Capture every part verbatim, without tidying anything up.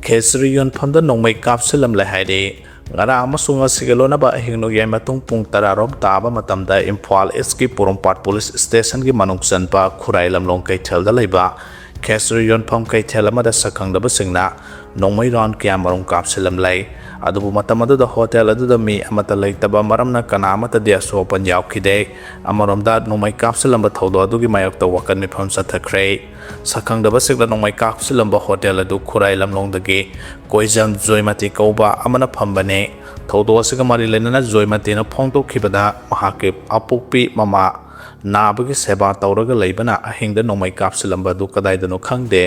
ꯈꯦꯆ꯭ꯔꯤ ꯌꯣꯟꯐꯝꯗ ꯅꯣꯡꯃꯩ ꯀꯥꯞꯁꯤꯜꯂꯝꯂꯦ ꯍꯥꯏꯔꯤ꯫ ꯉꯔꯥꯡ ꯑꯃꯁꯨꯡ ꯉꯁꯤꯒꯤ ꯂꯣꯟꯅꯕ ꯑꯍꯤꯡ ꯅꯣꯡꯌꯥꯏ ꯃꯇꯨꯡ ꯄꯨꯡ ꯇꯔꯥꯔꯣꯝ ꯇꯥꯕ ꯃꯇꯝꯗ ꯏꯝꯐꯥꯜ ꯏꯁꯀꯤ ꯄꯣꯔꯣꯝꯄꯥꯠ ꯄꯨꯂꯤꯁ ꯁ꯭ꯇꯦꯁꯟꯒꯤ ꯃꯅꯨꯡ ꯆꯟꯕ ꯈꯨꯔꯥꯏ ꯂꯝꯂꯣꯡ ꯀꯩꯊꯦꯜꯗ ꯂꯩꯕ ꯈꯦꯆ꯭ꯔꯤ ꯌꯣꯟꯐꯝ ꯀꯩꯊꯦꯜ ꯑꯃꯗ ꯁꯛꯈꯪꯗꯕꯁꯤꯡꯅ ꯅꯣꯡꯃꯩ ꯔꯥꯎꯟ ꯀꯌꯥꯃꯔꯨꯝ ꯀꯥꯞꯁꯤꯜꯂꯝꯂꯦ꯫ ꯑꯗꯨꯕꯨ ꯃꯇꯝ ꯑꯗꯨꯗ ꯍꯣꯇꯦꯜ ꯑꯗꯨꯗ ꯃꯤ ꯑꯃꯠꯇ ꯂꯩꯇꯕ ꯃꯔꯝꯅ ꯀꯅꯥ ꯑꯃꯠꯇꯗꯤ ꯑꯁꯣꯛ ꯑꯄꯟ ꯌꯥꯎꯈꯤꯗꯦ꯫ ꯑꯃꯔꯣꯝꯗ ꯅꯣꯡꯃꯩ ꯀꯥꯞꯁꯤꯜꯂꯝꯕ ꯊꯧꯗꯣꯛ ꯑꯗꯨꯒꯤ ꯃꯥꯌꯣꯛꯇ ꯋꯥꯀꯠ ꯃꯤꯐꯝ ꯆꯠꯊꯈ꯭ꯔꯦ꯫ ꯁꯛꯈꯪꯗꯕꯁꯤꯡꯅ ꯅꯣꯡꯃꯩ ꯀꯥꯞꯁꯤꯜꯂꯝꯕ ꯍꯣꯇꯦꯜ ꯑꯗꯨ ꯈꯨꯔꯥꯏ ꯂꯝꯂꯣꯡꯗꯒꯤ ꯀꯣꯏꯖꯝ ꯖꯣꯏꯃꯇꯤ ꯀꯧꯕ ꯑꯃꯅ ꯐꯝꯕꯅꯤ꯫ ꯊꯧꯗꯣꯛ ꯑꯁꯤꯒ ꯃꯔꯤ ꯂꯩꯅꯅ ꯖꯣꯏꯃꯇꯤꯅ ꯐꯣꯡꯗꯣꯛꯈꯤꯕꯗ, ꯃꯍꯥꯛꯀꯤ ꯑꯄꯣꯛꯄꯤ ꯃꯃꯥ ꯅꯥꯕꯒꯤ ꯁꯦꯕꯥ ꯇꯧꯔꯒ ꯂꯩꯕꯅ ꯑꯍꯤꯡꯗ ꯅꯣꯡꯃꯩ ꯀꯥꯞꯁꯤꯜꯂꯝꯕ ꯑꯗꯨ ꯀꯗꯥꯏꯗꯅꯣ ꯈꯪꯗꯦ꯫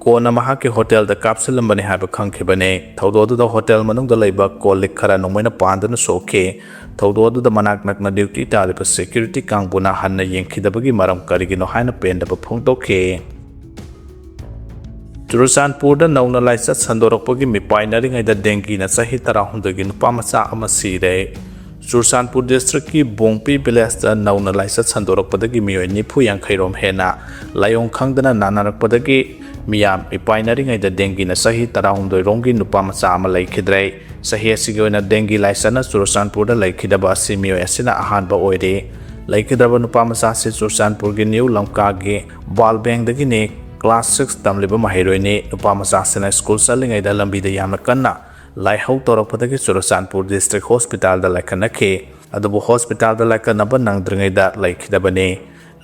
ꯀꯣꯟꯅ ꯃꯍꯥꯛꯀꯤ ꯍꯣꯇꯦꯜꯗ ꯀꯥꯞꯁꯤꯜꯂꯝꯕꯅꯤ ꯍꯥꯏꯕ ꯈꯪꯈꯤꯕꯅꯤ꯫ ꯊꯧꯗꯣꯛ ꯑꯗꯨꯗ ꯍꯣꯇꯦꯜ ꯃꯅꯨꯡꯗ ꯂꯩꯕ ꯀꯣꯜ ꯂꯤꯛ ꯈꯔ ꯅꯣꯡꯃꯩꯅ ꯄꯥꯟꯗꯨꯅ ꯁꯣꯛꯈꯤ꯫ ꯊꯧꯗꯣꯛ ꯑꯗꯨꯗ ꯃꯅꯥꯛ ꯅꯛꯅ ꯗ꯭ꯌꯨꯇꯤ ꯇꯥꯔꯤꯕ ꯁꯦꯀ꯭ꯌꯨꯔꯤꯇꯤ ꯀꯥꯡꯕꯨꯅ ꯍꯟꯅ ꯌꯦꯡꯈꯤꯗꯕꯒꯤ ꯃꯔꯝ ꯀꯔꯤꯒꯤꯅꯣ ꯍꯥꯏꯅ ꯄꯦꯟꯗꯕ ꯐꯣꯡꯗꯣꯛꯈꯤ꯫ ꯆꯨꯔꯆꯥꯟꯄꯨꯔꯗ ꯅꯧꯅ ꯂꯥꯏꯆꯠ ꯁꯟꯗꯣꯔꯛꯄꯒꯤ ꯃꯤꯄꯥꯏꯅꯔꯤꯉꯩꯗ ꯗꯦꯡꯒꯤꯅ ꯆꯍꯤ ꯇꯔꯥꯍꯨꯝꯗꯣꯏꯒꯤ ꯅꯨꯄꯥ ꯃꯆꯥ ꯑꯃ ꯁꯤꯔꯦ꯫ ꯆꯨꯔꯆꯥꯟꯄꯨꯔ ꯗꯤꯁꯇ꯭ꯔꯤꯛꯀꯤ ꯕꯣꯡꯄꯤ ꯚꯤꯂꯦꯖꯇ ꯅꯧꯅ ꯂꯥꯏꯆꯠ ꯁꯟꯗꯣꯔꯛꯄꯗꯒꯤ ꯃꯤꯑꯣꯏ ꯅꯤꯐꯨ ꯌꯥꯡꯈꯩꯔꯣꯝ ꯍꯦꯟꯅ ꯂꯥꯏꯑꯣꯡ ꯈꯪꯗꯅ ꯅꯥꯅꯔꯛꯄꯗꯒꯤ ꯃꯤꯌꯥꯝ ꯃꯤꯄꯥꯏꯅꯔꯤꯉꯩꯗ ꯗꯦꯡꯒꯤꯅ ꯆꯍꯤ ꯇꯔꯥꯍꯨꯝꯗꯣꯏꯔꯣꯝꯒꯤ ꯅꯨꯄꯥ ꯃꯆꯥ ꯑꯃ ꯂꯩꯈꯤꯗ꯭ꯔꯦ꯫ ꯆꯍꯤ ꯑꯁꯤꯒꯤ ꯑꯣꯏꯅ ꯗꯦꯡꯒꯤ ꯂꯥꯏꯆꯠꯅ ꯆꯨꯔꯆꯥꯟꯄꯨꯔꯗ ꯂꯩꯈꯤꯗꯕ ꯑꯁꯤ ꯃꯤꯑꯣꯏ ꯑꯁꯤꯅ ꯑꯍꯥꯟꯕ ꯑꯣꯏꯔꯤ꯫ ꯂꯩꯈꯤꯗ꯭ꯔꯕ ꯅꯨꯄꯥ ꯃꯆꯥ ꯑꯁꯤ ꯆꯨꯔꯆꯥꯟꯄꯨꯔꯒꯤ ꯅ꯭ꯌꯨ ꯂꯝꯀꯥꯒꯤ ꯕꯥꯜꯕꯦꯡꯗꯒꯤꯅꯤ꯫ ꯀ꯭ꯂꯥꯁ ꯁꯤꯛꯁ ꯇꯝꯂꯤꯕ ꯃꯍꯩꯔꯣꯏꯅꯤ꯫ ꯅꯨꯄꯥ ꯃꯆꯥꯁꯤꯅ ꯁ꯭ꯀꯨꯜ ꯆꯠꯂꯤꯉꯩꯗ ꯂꯝꯕꯤꯗ ꯌꯥꯝꯅ ꯀꯟꯅ ꯂꯥꯏꯍꯧ ꯇꯧꯔꯛꯄꯗꯒꯤ ꯆꯨꯔꯆꯥꯟꯄꯨꯔ ꯗꯤꯁꯇ꯭ꯔꯤꯛ ꯍꯣꯁꯄꯤꯇꯥꯜꯗ ꯂꯥꯏꯀꯠꯅꯈꯤ꯫ ꯑꯗꯨꯕꯨ ꯍꯣꯁꯄꯤꯇꯥꯜꯗ ꯂꯥꯏꯀꯠꯅꯕ ꯅꯪꯗ꯭ꯔꯤꯉꯩꯗ ꯂꯩꯈꯤꯗꯕꯅꯤ꯫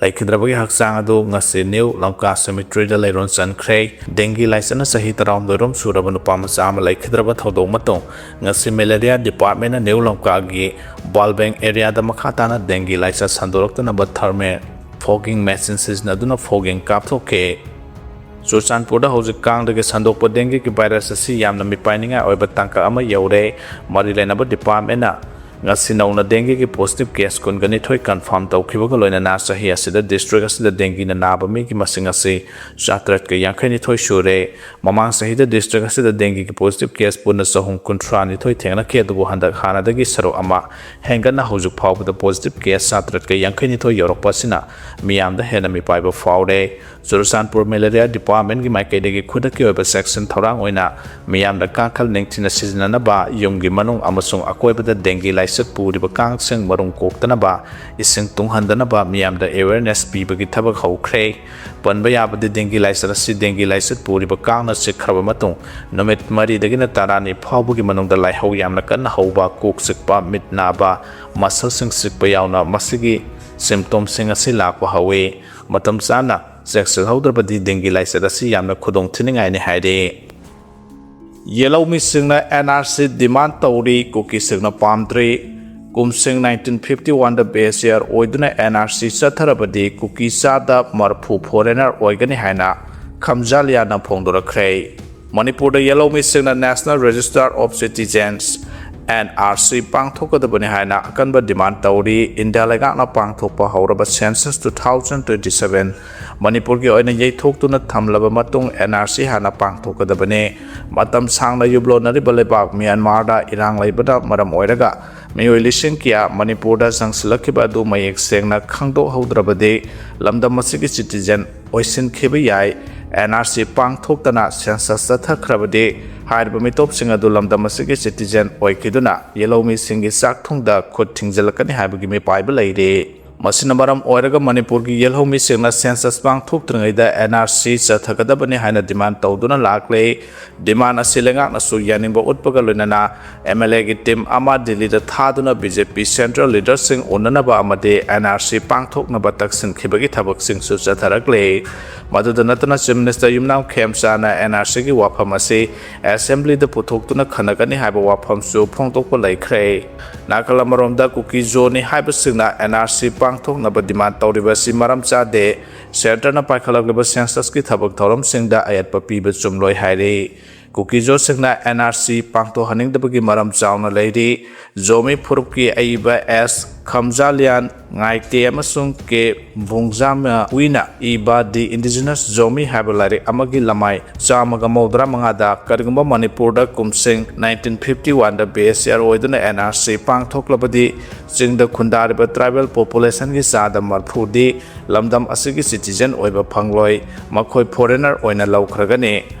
ꯂꯩꯈꯤꯗ꯭ꯔꯕꯒꯤ ꯍꯛꯆꯥꯡ ꯑꯗꯨ ꯉꯁꯤ ꯅ꯭ꯌꯨ ꯂꯝꯀꯥ ꯁꯦꯃꯤꯇ꯭ꯔꯤꯗ ꯂꯩꯔꯣꯟ ꯆꯟꯈ꯭ꯔꯦ꯫ ꯗꯦꯡꯒꯤ ꯂꯥꯏꯆꯠꯅ ꯆꯍꯤ ꯇꯔꯥꯍꯨꯝꯗꯣꯏꯔꯣꯝ ꯁꯨꯔꯕ ꯅꯨꯄꯥ ꯃꯆꯥ ꯑꯃ ꯂꯩꯈꯤꯗ꯭ꯔꯕ ꯊꯧꯗꯣꯛ ꯃꯇꯨꯡ ꯉꯁꯤ ꯃꯦꯂꯦꯔꯤꯌꯥ ꯗꯤꯄꯥꯔꯠꯃꯦꯟꯅ ꯅ꯭ꯌꯨ ꯂꯝꯀꯥꯒꯤ ꯕꯥꯜꯕꯦꯡ ꯑꯦꯔꯤꯌꯥꯗ ꯃꯈꯥ ꯇꯥꯅ ꯗꯦꯡꯒꯤ ꯂꯥꯏꯆꯠ ꯁꯟꯗꯣꯔꯛꯇꯅꯕ ꯊꯔꯃꯦꯜ ꯐꯣꯒꯤꯡ ꯃꯦꯆꯤꯟ ꯁꯤꯖꯤꯟꯅꯗꯨꯅ ꯐꯣꯒꯤꯡ ꯀꯥꯞꯊꯣꯛꯈꯤ꯫ ꯆꯨꯔꯆꯥꯟꯄꯨꯔꯗ ꯍꯧꯖꯤꯛ ꯀꯥꯡꯗꯒꯤ ꯁꯟꯗꯣꯛꯄ ꯗꯦꯡꯒꯤꯒꯤ ꯚꯥꯏꯔꯁ ꯑꯁꯤ ꯌꯥꯝꯅ ꯃꯤꯄꯥꯏꯅꯤꯡꯉꯥꯏ ꯑꯣꯏꯕ ꯇꯥꯡꯀꯛ ꯑꯃ ꯌꯧꯔꯦ꯫ ꯃꯔꯤ ꯂꯩꯅꯕ ꯗꯤꯄꯥꯔꯠꯃꯦꯟꯅ ꯉꯁꯤ ꯅꯧꯅ dengueꯒꯤ positive case ꯀꯨꯟꯒ ꯅꯤꯊꯣꯏ confirm ꯇꯧꯈꯤꯕꯒ ꯂꯣꯏꯅꯅ ꯆꯍꯤ ꯑꯁꯤꯗ district ꯑꯁꯤꯗ dengueꯅ ꯅꯥꯕ ꯃꯤꯒꯤ ꯃꯁꯤꯡ ꯑꯁꯤ ꯆꯥꯇ꯭ꯔꯦꯠꯀ ꯌꯥꯡꯈꯩ ꯅꯤꯊꯣꯏ ꯁꯨꯔꯦ꯫ ꯃꯃꯥꯡ ꯆꯍꯤꯗ district ꯑꯁꯤꯗ dengueꯒꯤ positive case ꯄꯨꯟꯅ ꯆꯍꯨꯝ ꯀꯨꯟꯊ꯭ꯔꯥ ꯅꯤꯊꯣꯏ ꯊꯦꯡꯅꯈꯤ, ꯑꯗꯨꯕꯨ ꯍꯟꯗꯛ ꯍꯥꯟꯅꯗꯒꯤ ꯁꯔꯨꯛ ꯑꯃ ꯍꯦꯟꯒꯠꯅ ꯍꯧꯖꯤꯛ ꯐꯥꯎꯕꯗ positive case ꯆꯥꯇ꯭ꯔꯦꯠꯀ ꯌꯥꯡꯈꯩ ꯅꯤꯊꯣꯏ ꯌꯧꯔꯛꯄ ꯑꯁꯤꯅ ꯃꯤꯌꯥꯝꯗ ꯍꯦꯟꯅ ꯃꯤꯄꯥꯏꯕ ꯐꯥꯎꯔꯦ꯫ ꯆꯨꯔꯆꯥꯟꯄꯨꯔ Malaria Departmentꯀꯤ ꯃꯥꯏꯀꯩꯗꯒꯤ ꯈꯨꯗꯛꯀꯤ ꯑꯣꯏꯕ ꯆꯦꯛꯁꯤꯟ ꯊꯧꯔꯥꯡ ꯑꯣꯏꯅ ꯃꯤꯌꯥꯝꯗ ꯀꯥꯡꯈꯜ ꯅꯤꯡꯊꯤꯅ ꯁꯤꯖꯤꯟꯅꯅꯕ, ꯌꯨꯝꯒꯤ ꯃꯅꯨꯡ ꯑꯃꯁꯨꯡ ꯑꯀꯣꯏꯕꯗ dengue ꯂꯥꯏꯆꯠ ꯄꯨꯔꯤꯕ ꯀꯥꯡꯁꯤꯡ ꯃꯔꯨꯝ ꯀꯣꯛꯇꯅꯕ, ꯏꯁꯤꯡ ꯇꯨꯡꯍꯟꯗꯅꯕ ꯃꯤꯌꯥꯝꯗ awareness ꯄꯤꯕꯒꯤ ꯊꯕꯛ ꯍꯧꯈ꯭ꯔꯦ꯫ ꯄꯟꯕ ꯌꯥꯕꯗꯤ, dengue ꯂꯥꯏꯆꯠ ꯑꯁꯤ dengue ꯂꯥꯏꯆꯠ ꯄꯨꯔꯤꯕ ꯀꯥꯡꯅ ꯆꯤꯛꯈ꯭ꯔꯕ ꯃꯇꯨꯡ ꯅꯨꯃꯤꯠ ꯃꯔꯤꯗꯒꯤꯅ ꯇꯔꯥꯅꯤ ꯐꯥꯎꯕꯒꯤ ꯃꯅꯨꯡꯗ ꯂꯥꯏꯍꯧ ꯌꯥꯝꯅ ꯀꯟꯅ ꯍꯧꯕ, ꯀꯣꯛ ꯆꯤꯛꯄ, ꯃꯤꯠ ꯅꯥꯕ, muscleꯁꯤꯡ ꯆꯤꯛꯄ ꯌꯥꯎꯅ ꯃꯁꯤꯒꯤ symptomꯁꯤꯡ ꯑꯁꯤ ꯂꯥꯛꯄ ꯍꯧꯏ꯫ ꯃꯇꯝ ꯆꯥꯅ ꯆꯦꯛꯁꯤꯜꯍꯧꯗ꯭ꯔꯕꯗꯤ dengue ꯂꯥꯏꯆꯠ ꯑꯁꯤ ꯌꯥꯝꯅ ꯈꯨꯗꯣꯡ ꯊꯤꯅꯤꯡꯉꯥꯏꯅꯤ ꯍꯥꯏꯔꯤ꯫ ꯌꯦꯜꯍꯧꯃꯤꯁꯤꯡꯅ NRC demand ꯇꯧꯔꯤ, ꯀꯨꯀꯤꯁꯤꯡꯅ ꯄꯥꯝꯗ꯭ꯔꯤ꯫ ꯀꯨꯝꯁꯤꯡ nineteen fifty oneꯗ base year ꯑꯣꯏꯗꯨꯅ NRC ꯆꯠꯊꯔꯕꯗꯤ ꯀꯨꯀꯤ ꯆꯥꯗ ꯃꯔꯐꯨ foreigner ꯑꯣꯏꯒꯅꯤ ꯍꯥꯏꯅ ꯈꯝꯖꯥꯂꯤꯌꯥꯅ ꯐꯣꯡꯗꯣꯔꯛꯈ꯭ꯔꯦ꯫ ꯃꯅꯤꯄꯨꯔꯗ ꯌꯦꯜꯍꯧꯃꯤꯁꯤꯡꯅ National Register of Citizens, NRC ꯄꯥꯡꯊꯣꯛꯀꯗꯕꯅꯤ ꯍꯥꯏꯅ ꯑꯀꯟꯕ demand ꯇꯧꯔꯤ꯫ ꯏꯟꯗꯤꯌꯥ ꯂꯩꯉꯥꯛꯅ ꯄꯥꯡꯊꯣꯛꯄ ꯍꯧꯔꯕ census two thousand twenty seven ꯃꯅꯤꯄꯨꯔꯒꯤ ꯑꯣꯏꯅ ꯌꯩꯊꯣꯛꯇꯨꯅ ꯊꯝꯂꯕ ꯃꯇꯨꯡ NRC ꯍꯥꯟꯅ ꯄꯥꯡꯊꯣꯛꯀꯗꯕꯅꯤ꯫ ꯃꯇꯝ ꯁꯥꯡꯅ ꯌꯨꯝꯂꯣꯟꯅꯔꯤꯕ ꯂꯩꯕꯥꯛ ꯃ꯭ꯌꯥꯟꯃꯥꯔꯗ ꯏꯔꯥꯡ ꯂꯩꯕꯅ ꯃꯔꯝ ꯑꯣꯏꯔꯒ ꯃꯤꯑꯣꯏ ꯂꯤꯁꯤꯡ ꯀꯌꯥ ꯃꯅꯤꯄꯨꯔꯗ ꯆꯪꯁꯤꯜꯂꯛꯈꯤꯕ ꯑꯗꯨ ꯃꯌꯦꯛ ꯁꯦꯡꯅ ꯈꯪꯗꯣꯛꯍꯧꯗ꯭ꯔꯕꯗꯤ ꯂꯝꯗꯝ ꯑꯁꯤꯒꯤ citizen ꯑꯣꯏꯁꯤꯟꯈꯤꯕ ꯌꯥꯏ꯫ NRC ꯄꯥꯡꯊꯣꯛꯇꯅ census ꯆꯠꯊꯈ꯭ꯔꯕꯗꯤ ꯍꯥꯏꯔꯤꯕ ꯃꯤꯇꯣꯞꯁꯤꯡ ꯑꯗꯨ ꯂꯝꯗꯝ ꯑꯁꯤꯒꯤ citizen ꯑꯣꯏꯈꯤꯗꯨꯅ ꯌꯦꯜꯍꯧꯃꯤꯁꯤꯡꯒꯤ ꯆꯥꯛꯊꯨꯡꯗ ꯈꯨꯠ ꯊꯤꯡꯖꯤꯜꯂꯛꯀꯅꯤ ꯍꯥꯏꯕꯒꯤ ꯃꯤꯄꯥꯏꯕ ꯂꯩꯔꯤ꯫ ꯃꯁꯤꯅ ꯃꯔꯝ ꯑꯣꯏꯔꯒ ꯃꯅꯤꯄꯨꯔꯒꯤ ꯌꯦꯜꯍꯧꯃꯤꯁꯤꯡꯅ census ꯄꯥꯡꯊꯣꯛꯇ꯭ꯔꯤꯉꯩꯗ NRC ꯆꯠꯊꯒꯗꯕꯅꯤ ꯍꯥꯏꯅ demand ꯇꯧꯗꯨꯅ ꯂꯥꯛꯂꯦ꯫ Demand ꯑꯁꯤ ꯂꯩꯉꯥꯛꯅꯁꯨ ꯌꯥꯅꯤꯡꯕ ꯎꯠꯄꯒ ꯂꯣꯏꯅꯅ MLAꯒꯤ team ꯑꯃ ꯗꯤꯜꯂꯤꯗ ꯊꯥꯗꯨꯅ BJP central leaderꯁꯤꯡ ꯎꯅꯅꯕ ꯑꯃꯗꯤ NRC ꯄꯥꯡꯊꯣꯛꯅꯕ ꯇꯛꯁꯤꯟꯈꯤꯕꯒꯤ ꯊꯕꯛꯁꯤꯡꯁꯨ ꯆꯠꯊꯔꯛꯂꯦ꯫ ꯃꯗꯨꯗ ꯅꯠꯇꯅ Chief Minister ꯌꯨꯝꯅꯥꯝ ꯈꯦꯝꯆꯥꯅ NRCꯒꯤ ꯋꯥꯐꯝ ꯑꯁꯤ assemblyꯗ ꯄꯨꯊꯣꯛꯇꯨꯅ ꯈꯟꯅꯒꯅꯤ ꯍꯥꯏꯕ ꯋꯥꯐꯝꯁꯨ ꯐꯣꯡꯗꯣꯛꯄ ꯂꯩꯈ꯭ꯔꯦ꯫ ꯅꯥꯀꯜ ꯑꯃꯔꯣꯝꯗ ꯀꯨꯀꯤ ꯖꯣꯟꯅꯤ ꯍꯥꯏꯕꯁꯤꯡꯅ NRC ꯄꯥꯡꯊꯣꯛꯅꯕ demand ꯇꯧꯔꯤꯕ ꯑꯁꯤ ꯃꯔꯝ ꯆꯥꯗꯦ꯫ Centreꯅ ꯄꯥꯏꯈꯠꯂꯛꯂꯤꯕ censusꯀꯤ ꯊꯕꯛ ꯊꯧꯔꯝꯁꯤꯡꯗ ꯑꯌꯦꯠꯄ ꯄꯤꯕ ꯆꯨꯝꯂꯣꯏ ꯍꯥꯏꯔꯤ꯫ ꯀꯨꯀꯤꯖꯣꯁꯤꯡꯅ ꯑꯦꯟ ꯑꯥꯔ ꯁꯤ ꯄꯥꯡꯊꯣꯛꯍꯟꯅꯤꯡꯗꯕꯒꯤ ꯃꯔꯝ ꯆꯥꯎꯅ ꯂꯩꯔꯤ꯫ ꯖꯣꯃꯤ ꯐꯨꯔꯨꯞꯀꯤ ꯑꯏꯕ ꯑꯦꯁ ꯈꯝꯖꯥꯂꯤꯌꯥꯟ ꯉꯥꯏꯇꯦ ꯑꯃꯁꯨꯡ ꯀꯦ ꯚꯨꯡꯖꯥꯃ ꯍꯨꯏꯅ ꯏꯕ ꯗꯤ ꯏꯟꯗꯤꯖꯤꯅꯁ ꯖꯣꯃꯤ ꯍꯥꯏꯕ ꯂꯥꯏꯔꯤꯛ ꯑꯃꯒꯤ ꯂꯃꯥꯏ ꯆꯥꯝꯃꯒ ꯃꯧꯗ꯭ꯔꯥ ꯃꯉꯥꯗ, ꯀꯔꯤꯒꯨꯝꯕ ꯃꯅꯤꯄꯨꯔꯗ ꯀꯨꯝꯁꯤꯡ ꯅꯥꯏꯟꯇꯤꯟ ꯐꯤꯐꯇꯤ ꯋꯥꯟꯗ ꯕꯤ ꯑꯦꯁ ꯑꯦꯜ ꯑꯣꯏꯗꯨꯅ ꯑꯦꯟ ꯑꯥꯔ ꯁꯤ ꯄꯥꯡꯊꯣꯛꯂꯕꯗꯤ, ꯆꯤꯡꯗ ꯈꯨꯟꯗꯥꯔꯤꯕ ꯇ꯭ꯔꯥꯏꯕꯦꯜ ꯄꯣꯄꯨꯂꯦꯁꯟꯒꯤ ꯆꯥꯗ ꯃꯔꯐꯨꯗꯤ ꯂꯝꯗꯝ ꯑꯁꯤꯒꯤ ꯁꯤꯇꯤꯖꯦꯟ ꯑꯣꯏꯕ ꯐꯪꯂꯣꯏ, ꯃꯈꯣꯏ ꯐꯣꯔꯦꯅꯔ ꯑꯣꯏꯅ ꯂꯧꯈ꯭ꯔꯒꯅꯤ꯫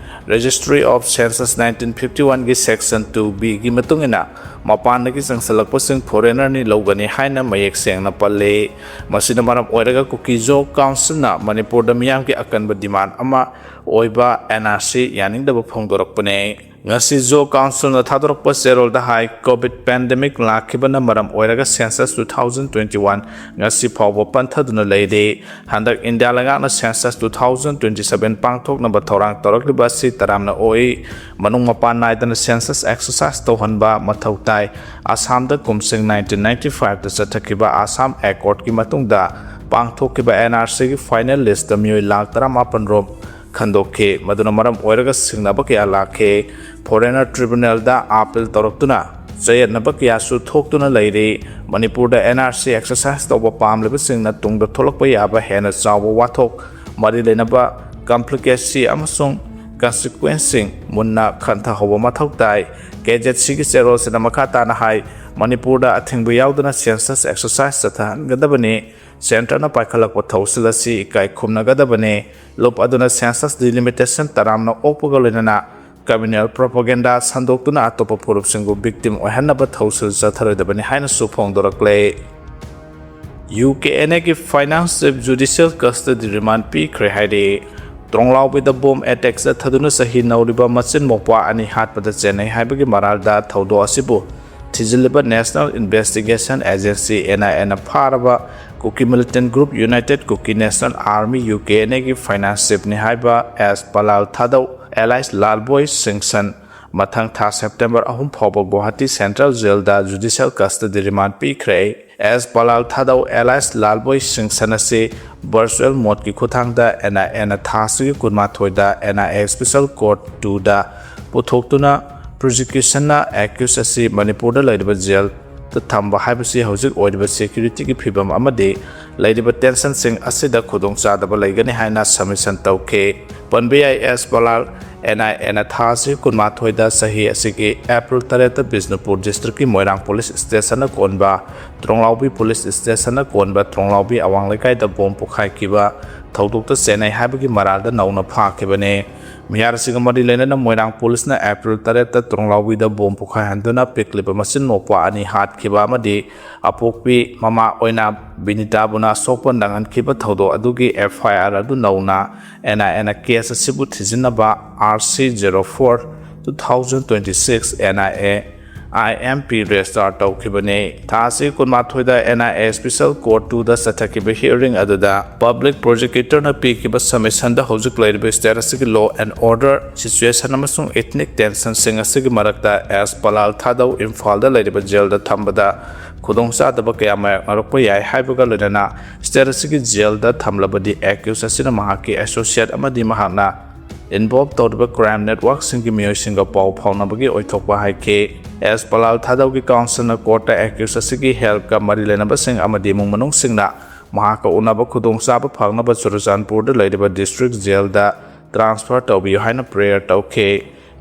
Registry of Census nineteen fifty ꯋꯥꯟꯒꯤ ꯁꯦꯛꯁꯟ ꯇꯨ ꯕꯤꯒꯤ ꯃꯇꯨꯡ ꯏꯟꯅ, ꯃꯄꯥꯟꯗꯒꯤ ꯆꯪꯁꯤꯜꯂꯛꯄꯁꯤꯡ ꯐꯣꯔꯦꯅꯔꯅꯤ ꯂꯧꯒꯅꯤ ꯍꯥꯏꯅ ꯃꯌꯦꯛ ꯁꯦꯡꯅ ꯄꯜꯂꯤ꯫ ꯃꯁꯤꯅ ꯃꯔꯝ ꯑꯣꯏꯔꯒ ꯀꯨꯀꯤꯖꯣ ꯀꯥꯎꯟꯁꯤꯜꯅ ꯃꯅꯤꯄꯨꯔꯗ ꯃꯤꯌꯥꯝꯒꯤ ꯑꯀꯟꯕ ꯗꯤꯃꯥꯟ ꯑꯃ ꯑꯣꯏꯕ ꯑꯦꯟ ꯑꯥꯔ ꯁꯤ ꯌꯥꯅꯤꯡꯗꯕ ꯐꯣꯡꯗꯣꯔꯛꯄꯅꯤ꯫ ꯉꯁꯤ ꯖꯣ ꯀꯥꯎꯟꯁꯤꯜꯅ ꯊꯥꯗꯣꯔꯛꯄ ꯆꯦꯔꯣꯜꯗ ꯍꯥꯏ, ꯀꯣꯚꯤꯗ ꯄꯦꯟꯗꯦꯃꯤꯛ ꯂꯥꯛꯈꯤꯕꯅ ꯃꯔꯝ ꯑꯣꯏꯔꯒ census two thousand twenty one ꯉꯁꯤ ꯐꯥꯎꯕ ꯄꯟꯊꯗꯨꯅ ꯂꯩꯔꯤ꯫ ꯍꯟꯗꯛ ꯏꯟꯗꯤꯌꯥ ꯂꯩꯉꯥꯛꯅ census two thousand twenty seven ꯄꯥꯡꯊꯣꯛꯅꯕ ꯊꯧꯔꯥꯡ ꯇꯧꯔꯛꯂꯤꯕ ꯑꯁꯤ ꯇꯔꯥꯝꯅ ꯑꯣꯏ꯫ ꯃꯅꯨꯡ ꯃꯄꯥꯟ ꯅꯥꯏꯗꯅ ꯁꯦꯟꯁꯁ ꯑꯦꯛꯁꯔꯁꯥꯏꯁ ꯇꯧꯍꯟꯕ ꯃꯊꯧ ꯇꯥꯏ꯫ ꯑꯁꯥꯝꯗ ꯀꯨꯝꯁꯤꯡ ꯅꯥꯏꯟꯇꯤꯟ ꯅꯥꯏꯟꯇꯤ ꯐꯥꯏꯚꯇ ꯆꯠꯊꯈꯤꯕ ꯑꯁꯥꯝ ꯑꯦꯀꯣꯔꯗꯀꯤ ꯃꯇꯨꯡꯗ ꯄꯥꯡꯊꯣꯛꯈꯤꯕ ꯑꯦꯟ ꯑꯥꯔ ꯁꯤꯒꯤ ꯐꯥꯏꯅꯦꯜ ꯂꯤꯁꯇ ꯃꯤꯑꯣꯏ ꯂꯥꯈ ꯇꯔꯥꯃꯥꯄꯟ ꯔꯣꯝ ꯈꯟꯗꯣꯛꯈꯤ꯫ ꯃꯗꯨꯅ ꯃꯔꯝ ꯑꯣꯏꯔꯒ ꯁꯤꯡꯅꯕ ꯀꯌꯥ ꯂꯥꯛꯈꯤ꯫ ꯐꯣꯔꯦꯅꯔ ꯇ꯭ꯔꯤꯕꯨꯅꯦꯜꯗ ꯑꯥꯄꯤꯜ ꯇꯧꯔꯛꯇꯨꯅ ꯆꯌꯦꯠꯅꯕ ꯀꯌꯥꯁꯨ ꯊꯣꯛꯇꯨꯅ ꯂꯩꯔꯤ꯫ ꯃꯅꯤꯄꯨꯔꯗ ꯑꯦꯟ ꯑꯥꯔ ꯁꯤ ꯑꯦꯛꯁꯔꯁꯥꯏꯁ ꯇꯧꯕ ꯄꯥꯝꯂꯤꯕꯁꯤꯡꯅ ꯇꯨꯡꯗ ꯊꯣꯛꯂꯛꯄ ꯌꯥꯕ ꯍꯦꯟꯅ ꯆꯥꯎꯕ ꯋꯥꯊꯣꯛ, ꯃꯔꯤ ꯂꯩꯅꯕ ꯀꯝꯄ꯭ꯂꯤꯀꯦꯁꯤ ꯑꯃꯁꯨꯡ ꯀꯟꯁꯤꯀ꯭ꯋꯦꯟꯁꯁꯤꯡ ꯃꯨꯟꯅ ꯈꯟꯊꯍꯧꯕ ꯃꯊꯧ ꯇꯥꯏ꯫ ꯀꯦ ꯖꯦꯠ ꯁꯤꯒꯤ ꯆꯦꯔꯣꯜꯁꯤꯅ ꯃꯈꯥ ꯇꯥꯅ ꯍꯥꯏ, ꯃꯅꯤꯄꯨꯔꯗ ꯑꯊꯤꯡꯕ ꯌꯥꯎꯗꯅ ꯁꯦꯟꯁꯁ ꯑꯦꯛꯁꯔꯁꯥꯏꯁ ꯆꯠꯊꯍꯟꯒꯗꯕꯅꯤ꯫ ꯁꯦꯟꯇꯔꯅ ꯄꯥꯏꯈꯠꯂꯛꯄ ꯊꯧꯁꯤꯜ ꯑꯁꯤ ꯏꯀꯥꯏ ꯈꯨꯝꯅꯒꯗꯕꯅꯤ꯫ ꯂꯨꯞ ꯑꯗꯨꯅ ꯁꯦꯟꯁꯁ ꯗꯤꯂꯤꯃꯤꯇꯦꯁꯟ ꯇꯔꯥꯝꯅ ꯑꯣꯛꯄꯒ ꯂꯣꯏꯅꯅ ꯀꯝꯃ꯭ꯌꯨꯅꯦꯜ ꯄ꯭ꯔꯣꯄꯥꯒꯦꯟꯗꯥ ꯁꯟꯗꯣꯛꯇꯨꯅ ꯑꯇꯣꯞꯄ ꯐꯨꯔꯨꯞꯁꯤꯡꯕꯨ ꯚꯤꯛꯇꯤꯝ ꯑꯣꯏꯍꯟꯅꯕ ꯊꯧꯁꯤꯜ ꯆꯠꯊꯔꯣꯏꯗꯕꯅꯤ ꯍꯥꯏꯅꯁꯨ ꯐꯣꯡꯗꯣꯔꯛꯂꯦ꯫ ꯌꯨ ꯀꯦ ꯑꯦꯟ ꯑꯦꯒꯤ ꯐꯥꯏꯅꯥꯟꯁ ꯆꯤꯐ ꯖꯨꯗꯤꯁꯤꯌꯦꯜ ꯀꯁꯇꯗꯤ ꯔꯤꯃꯥꯟ ꯄꯤꯈ꯭ꯔꯦ ꯍꯥꯏꯔꯤ꯫ ꯇ꯭ꯔꯣꯡꯂꯥꯎꯕꯤꯗ ꯕꯣꯝ ꯑꯦꯇꯦꯛ ꯆꯠꯊꯗꯨꯅ ꯆꯍꯤ ꯅꯧꯔꯤꯕ ꯃꯆꯤꯟ ꯃꯧꯄ꯭ꯋꯥ ꯑꯅꯤ ꯍꯥꯠꯄꯗ ꯆꯦꯟꯅꯩ ꯍꯥꯏꯕꯒꯤ ꯃꯔꯥꯜꯗ ꯊꯧꯗꯣꯛ ꯑꯁꯤꯕꯨ ꯊꯤꯖꯤꯜꯂꯤꯕ national investigation agency, N I ꯑꯦꯅ ꯐꯥꯔꯕ Kuki militant group united Kuki national army, U K N ꯑꯦꯒꯤ ꯐꯥꯏꯅꯥꯟꯁ ꯆꯤꯐꯅꯤ ꯍꯥꯏꯕ ꯑꯦꯁ ꯄꯂꯥꯜ ꯊꯥꯗꯧ ꯑꯦꯂꯥꯏꯁ ꯂꯥꯜꯕꯣꯏ ꯁꯤꯡꯁꯟ ꯃꯊꯪ ꯊꯥ ꯁꯦꯞꯇꯦꯝꯕꯔ ꯑꯍꯨꯝ ꯐꯥꯎꯕ ꯒꯨꯋꯥꯍꯥꯇꯤ ꯁꯦꯟꯇ꯭ꯔꯦꯜ ꯖꯦꯜꯗ ꯖꯨꯗꯤꯁꯤꯌꯦꯜ ꯀꯁꯇꯗꯤ ꯔꯤꯃꯥꯟ ꯄꯤꯈ꯭ꯔꯦ꯫ ꯑꯦꯁ ꯄꯂꯥꯜ ꯊꯥꯗꯧ ꯑꯦꯂꯥꯏꯁ ꯂꯥꯜꯕꯣꯏ ꯁꯤꯡꯁꯟ ꯑꯁꯤ ꯚꯔꯆꯨꯋꯦꯜ ꯃꯣꯗꯀꯤ ꯈꯨꯠꯊꯥꯡꯗ ꯑꯦꯟ ꯑꯥꯏ ꯑꯦꯅ ꯊꯥ ꯑꯁꯤꯒꯤ ꯀꯨꯟꯃꯥꯊꯣꯏꯗ N I A special court ꯇꯨꯗ ꯄꯨꯊꯣꯛꯇꯨꯅ ꯄ꯭ꯔꯣꯁꯤꯀ꯭ꯌꯨꯁꯟꯅ ꯑꯦꯀ꯭ꯌꯨꯁ ꯑꯁꯤ ꯃꯅꯤꯄꯨꯔꯗ ꯂꯩꯔꯤꯕ ꯖꯦꯜꯗ ꯊꯝꯕ ꯍꯥꯏꯕꯁꯤ ꯍꯧꯖꯤꯛ ꯑꯣꯏꯔꯤꯕ ꯁꯦꯀ꯭ꯌꯨꯔꯤꯇꯤꯒꯤ ꯐꯤꯕꯝ ꯑꯃꯗꯤ ꯂꯩꯔꯤꯕ ꯇꯦꯟꯁꯟꯁꯤꯡ ꯑꯁꯤꯗ ꯈꯨꯗꯣꯡꯆꯥꯗꯕ ꯂꯩꯒꯅꯤ ꯍꯥꯏꯅ ꯁꯕꯃꯤꯁꯟ ꯇꯧꯈꯤ꯫ ꯄꯟꯕ ꯌꯥꯏ, ꯑꯦꯁ ꯕꯂꯥꯜ ꯑꯦꯟ ꯑꯥꯏ ꯑꯦꯅ ꯊꯥ ꯑꯁꯤ ꯀꯨꯟꯃꯥꯊꯣꯏꯗ ꯆꯍꯤ ꯑꯁꯤꯒꯤ ꯑꯦꯄ꯭ꯔꯤꯜ ꯇꯔꯦꯠꯇ ꯕꯤꯁꯅꯨꯄꯨꯔ ꯗꯤꯁꯇ꯭ꯔꯤꯛꯀꯤ ꯃꯣꯏꯔꯥꯡ ꯄꯨꯂꯤꯁ ꯁ꯭ꯇꯦꯁꯟꯅ ꯀꯣꯟꯕ ꯇ꯭ꯔꯣꯡꯂꯥꯎꯕꯤ ꯄꯨꯂꯤꯁ ꯁ꯭ꯇꯦꯁꯟꯅ ꯀꯣꯟꯕ ꯇ꯭ꯔꯣꯡꯂꯥꯎꯕꯤ ꯑꯋꯥꯡ ꯂꯩꯀꯥꯏꯗ ꯕꯣꯝ ꯄꯣꯈꯥꯏꯈꯤꯕ ꯊꯧꯗꯣꯛꯇ ꯆꯦꯟꯅꯩ ꯍꯥꯏꯕꯒꯤ ꯃꯔꯥꯜꯗ ꯅꯧꯅ ꯐꯥꯈꯤꯕꯅꯤ꯫ ꯃꯤꯍꯥꯠ ꯑꯁꯤꯒ ꯃꯔꯤ ꯂꯩꯅꯅ ꯃꯣꯏꯔꯥꯡ ꯄꯨꯂꯤꯁꯅ ꯑꯦꯄ꯭ꯔꯤꯜ ꯇꯔꯦꯠꯇ ꯇ꯭ꯔꯣꯡꯂꯥꯎꯕꯤꯗ ꯕꯣꯝ ꯄꯣꯈꯥꯏꯍꯟꯗꯨꯅ ꯄꯤꯛꯂꯤꯕ ꯃꯆꯤꯟ ꯃꯧꯄ꯭ꯋꯥ ꯑꯅꯤ ꯍꯥꯠꯈꯤꯕ ꯑꯃꯗꯤ ꯑꯄꯣꯛꯄꯤ ꯃꯃꯥ ꯑꯣꯏꯅ ꯕꯤꯅꯤꯇꯥꯕꯨꯅ ꯑꯁꯣꯛꯄ ꯅꯪꯍꯟꯈꯤꯕ ꯊꯧꯗꯣꯛ ꯑꯗꯨꯒꯤ ꯑꯦꯐ ꯑꯥꯏ ꯑꯥꯔ ꯑꯗꯨ ꯅꯧꯅ ꯑꯦꯟ ꯑꯥꯏ ꯑꯦꯅ ꯀꯦꯁ ꯑꯁꯤꯕꯨ ꯊꯤꯖꯤꯟꯅꯕ R C zero four two thousand twenty six N I A I M P register ꯇꯧꯈꯤꯕꯅꯤ꯫ ꯊꯥ ꯑꯁꯤ ꯀꯨꯟꯃꯥꯊꯣꯏꯗ N I A Special Court two ꯗ ꯆꯠꯊꯈꯤꯕ hearing ꯑꯗꯨꯗ ꯄꯕ꯭ꯂꯤꯛ ꯄ꯭ꯔꯣꯁꯤꯀ꯭ꯌꯨꯇꯔꯅ ꯄꯤꯈꯤꯕ ꯁꯕꯃꯤꯁꯟꯗ ꯍꯧꯖꯤꯛ ꯂꯩꯔꯤꯕ ꯁ꯭ꯇꯦꯠ ꯑꯁꯤꯒꯤ law and order situation ꯑꯃꯁꯨꯡ ethnic tensionꯁꯤꯡ ꯑꯁꯤꯒꯤ ꯃꯔꯛꯇ ꯑꯦꯁ ꯕꯂꯥꯜ ꯊꯥꯗꯧ ꯏꯝꯐꯥꯜꯗ ꯂꯩꯔꯤꯕ ꯖꯦꯜꯗ ꯊꯝꯕꯗ ꯈꯨꯗꯣꯡꯆꯥꯗꯕ ꯀꯌꯥ ꯃꯥꯌꯣꯛꯅꯔꯛꯄ ꯌꯥꯏ ꯍꯥꯏꯕꯒ ꯂꯣꯏꯅꯅ ꯁ꯭ꯇꯦꯠ ꯑꯁꯤꯒꯤ ꯖꯦꯜꯗ ꯊꯝꯂꯕꯗꯤ ꯑꯦꯀ꯭ꯌꯨꯁ ꯑꯁꯤꯅ ꯃꯍꯥꯛꯀꯤ ꯑꯦꯁꯣꯁꯤꯌꯦꯠ ꯑꯃꯗꯤ ꯃꯍꯥꯛꯅ ꯏꯟꯚꯣꯜꯕ ꯇꯧꯔꯤꯕ ꯀ꯭ꯔꯥꯏꯝ ꯅꯦꯠꯋꯥꯔꯛꯁꯤꯡꯒꯤ ꯃꯤꯑꯣꯏꯁꯤꯡꯒ ꯄꯥꯎ ꯐꯥꯎꯅꯕꯒꯤ ꯑꯣꯏꯊꯣꯛꯄ ꯍꯥꯏꯈꯤ꯫ ꯑꯦꯁ ꯕꯂꯥꯜ ꯊꯥꯗꯧꯒꯤ ꯀꯥꯎꯟꯁꯤꯜꯅ ꯀꯣꯔꯠꯇ ꯑꯦꯀ꯭ꯌꯨꯁ ꯑꯁꯤꯒꯤ ꯍꯦꯜꯊꯀ ꯃꯔꯤ ꯂꯩꯅꯕꯁꯤꯡ ꯑꯃꯗꯤ ꯏꯃꯨꯡ ꯃꯅꯨꯡꯁꯤꯡꯅ ꯃꯍꯥꯛꯀ ꯎꯅꯕ ꯈꯨꯗꯣꯡꯆꯥꯕ ꯐꯪꯅꯕ ꯆꯨꯔꯆꯥꯟꯄꯨꯔꯗ ꯂꯩꯔꯤꯕ ꯗꯤꯁꯇ꯭ꯔꯤꯛ ꯖꯦꯜꯗ ꯇ꯭ꯔꯥꯟꯁꯐꯔ ꯇꯧꯕꯤꯌꯨ ꯍꯥꯏꯅ ꯄ꯭ꯔꯦꯌꯔ ꯇꯧꯈꯤ꯫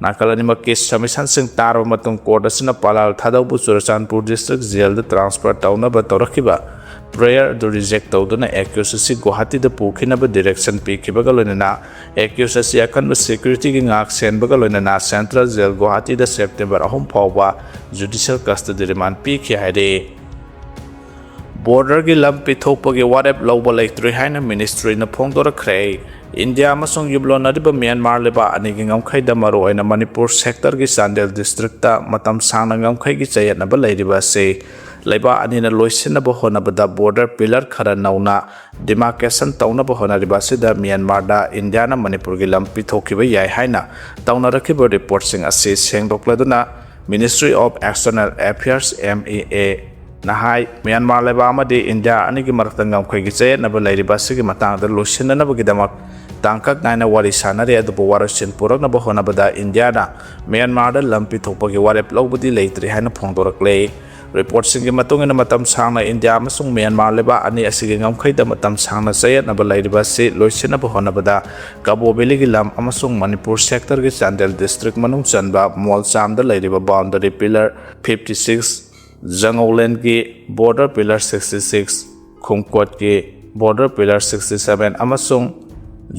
ꯅꯥꯀꯜ ꯑꯅꯤꯃꯛꯀꯤ ꯁꯕꯃꯤꯁꯟꯁꯤꯡ ꯇꯥꯔꯕ ꯃꯇꯨꯡ ꯀꯣꯔꯠ ꯑꯁꯤꯅ ꯕꯂꯥꯜ ꯊꯥꯗꯧꯕꯨ ꯆꯨꯔꯆꯥꯟꯄꯨꯔ ꯗꯤꯁꯇ꯭ꯔꯤꯛ ꯖꯦꯜꯗ ꯇ꯭ꯔꯥꯟꯁꯐꯔ ꯇꯧꯅꯕ ꯇꯧꯔꯛꯈꯤꯕ ꯄ꯭ꯔꯦꯌꯔ ꯑꯗꯨ ꯔꯤꯖꯦꯛ ꯇꯧꯗꯨꯅ ꯑꯦꯀ꯭ꯌꯨꯁ ꯑꯁꯤ ꯒꯨꯋꯥꯍꯥꯇꯤꯗ ꯄꯨꯈꯤꯅꯕ ꯗꯤꯔꯦꯛꯁꯟ ꯄꯤꯈꯤꯕꯒ ꯂꯣꯏꯅꯅ ꯑꯦꯀ꯭ꯌꯨꯁ ꯑꯁꯤ ꯑꯀꯟꯕ ꯁꯦꯀ꯭ꯌꯨꯔꯤꯇꯤꯒꯤ ꯉꯥꯛ ꯁꯦꯟꯕꯒ ꯂꯣꯏꯅꯅ ꯁꯦꯟꯇ꯭ꯔꯦꯜ ꯖꯦꯜ ꯒꯨꯋꯥꯍꯥꯇꯤꯗ ꯁꯦꯞꯇꯦꯝꯕꯔ ꯑꯍꯨꯝ ꯐꯥꯎꯕ ꯖꯨꯗꯤꯁꯤꯌꯦꯜ ꯀꯁꯇꯗꯤ ꯔꯤꯃꯥꯟ ꯄꯤꯈꯤ ꯍꯥꯏꯔꯤ꯫ ꯕꯣꯔꯗꯔꯒꯤ ꯂꯝ ꯄꯤꯊꯣꯛꯄꯒꯤ ꯋꯥꯔꯦꯞ ꯂꯧꯕ ꯂꯩꯇ꯭ꯔꯤ ꯍꯥꯏꯅ ꯃꯤꯅꯤꯁꯇ꯭ꯔꯤꯅ ꯐꯣꯡꯗꯣꯔꯛꯈ꯭ꯔꯦ꯫ ꯏꯟꯗꯤꯌꯥ ꯑꯃꯁꯨꯡ ꯌꯨꯝꯂꯣꯟꯅꯔꯤꯕ ꯃ꯭ꯌꯥꯟꯃꯥꯔ ꯂꯩꯕꯥꯛ ꯑꯅꯤꯒꯤ ꯉꯝꯈꯩꯗ ꯃꯔꯨꯑꯣꯏꯅ ꯃꯅꯤꯄꯨꯔ ꯁꯦꯛꯇꯔꯒꯤ ꯆꯥꯟꯗꯦꯜ ꯗꯤꯁꯇ꯭ꯔꯤꯛꯇ ꯃꯇꯝ ꯁꯥꯡꯅ ꯉꯝꯈꯩꯒꯤ ꯆꯌꯦꯠꯅꯕ ꯂꯩꯔꯤꯕ ꯑꯁꯤ ꯂꯩꯕꯥꯛ ꯑꯅꯤꯅ ꯂꯣꯏꯁꯤꯟꯅꯕ ꯍꯣꯠꯅꯕꯗ ꯕꯣꯔꯗꯔ ꯄꯤꯂꯔ ꯈꯔ ꯅꯧꯅ ꯗꯤꯃꯥꯔꯀꯦꯁꯟ ꯇꯧꯅꯕ ꯍꯣꯠꯅꯔꯤꯕ ꯑꯁꯤꯗ ꯃ꯭ꯌꯥꯟꯃꯥꯔꯗ ꯏꯟꯗꯤꯌꯥꯅ ꯃꯅꯤꯄꯨꯔꯒꯤ ꯂꯝ ꯄꯤꯊꯣꯛꯈꯤꯕ ꯌꯥꯏ ꯍꯥꯏꯅ ꯇꯧꯅꯔꯛꯈꯤꯕ ꯔꯤꯄꯣꯔꯠꯁꯤꯡ ꯑꯁꯤ ꯁꯦꯡꯗꯣꯛꯂꯗꯨꯅ Ministry of External Affairs, M E A, ꯅ ꯍꯥꯏ, ꯃ꯭ꯌꯥꯟꯃꯥꯔ ꯂꯩꯕꯥꯛ ꯑꯃꯗꯤ ꯏꯟꯗꯤꯌꯥ ꯑꯅꯤꯒꯤ ꯃꯔꯛꯇ ꯉꯝꯈꯩꯒꯤ ꯆꯌꯦꯠꯅꯕ ꯂꯩꯔꯤꯕ ꯑꯁꯤꯒꯤ ꯃꯇꯥꯡꯗ ꯂꯣꯏꯁꯤꯟꯅꯅꯕꯒꯤꯗꯃꯛ ꯇꯥꯡꯀꯛ ꯅꯥꯏꯅ ꯋꯥꯔꯤ ꯁꯥꯟꯅꯔꯦ, ꯑꯗꯨꯕꯨ ꯋꯥꯔꯣꯏꯁꯤꯟ ꯄꯨꯔꯛꯅꯕ ꯍꯣꯠꯅꯕꯗ ꯏꯟꯗꯤꯌꯥꯅ ꯃ꯭ꯌꯥꯟꯃꯥꯔꯗ ꯂꯝ ꯄꯤꯊꯣꯛꯄꯒꯤ ꯋꯥꯔꯦꯞ ꯂꯧꯕꯗꯤ ꯂꯩꯇ꯭ꯔꯤ ꯍꯥꯏꯅ ꯐꯣꯡꯗꯣꯔꯛꯂꯦ꯫ ꯔꯤꯄꯣꯔꯠꯁꯤꯡꯒꯤ ꯃꯇꯨꯡ ꯏꯟꯅ, ꯃꯇꯝ ꯁꯥꯡꯅ ꯏꯟꯗꯤꯌꯥ ꯑꯃꯁꯨꯡ ꯃ꯭ꯌꯥꯟꯃꯥꯔ ꯂꯩꯕꯥꯛ ꯑꯅꯤ ꯑꯁꯤꯒꯤ ꯉꯝꯈꯩꯗ ꯃꯇꯝ ꯁꯥꯡꯅ ꯆꯌꯦꯠꯅꯕ ꯂꯩꯔꯤꯕ ꯑꯁꯤ ꯂꯣꯏꯁꯤꯟꯅꯕ ꯍꯣꯠꯅꯕꯗ ꯀꯕꯣ ꯚꯦꯂꯤꯒꯤ ꯂꯝ ꯑꯃꯁꯨꯡ ꯃꯅꯤꯄꯨꯔ ꯁꯦꯛꯇꯔꯒꯤ ꯆꯥꯟꯗꯦꯜ ꯗꯤꯁꯇ꯭ꯔꯤꯛ ꯃꯅꯨꯡ ꯆꯟꯕ ꯃꯣꯜꯆꯥꯝꯗ ꯂꯩꯔꯤꯕ ꯕꯥꯎꯟꯗꯔꯤ ꯄꯤꯂꯔ ꯐꯤꯐꯇꯤ ꯁꯤꯛꯁ, ꯖꯉꯧꯂꯦꯟꯒꯤ ꯕꯣꯔꯗꯔ ꯄꯤꯂꯔ ꯁꯤꯛꯁꯇꯤ ꯁꯤꯛꯁ, ꯈꯨꯝꯀꯣꯠꯀꯤ ꯕꯣꯔꯗꯔ ꯄꯤꯂꯔ ꯁꯤꯛꯁꯇꯤ ꯁꯚꯦꯟ ꯑꯃꯁꯨꯡ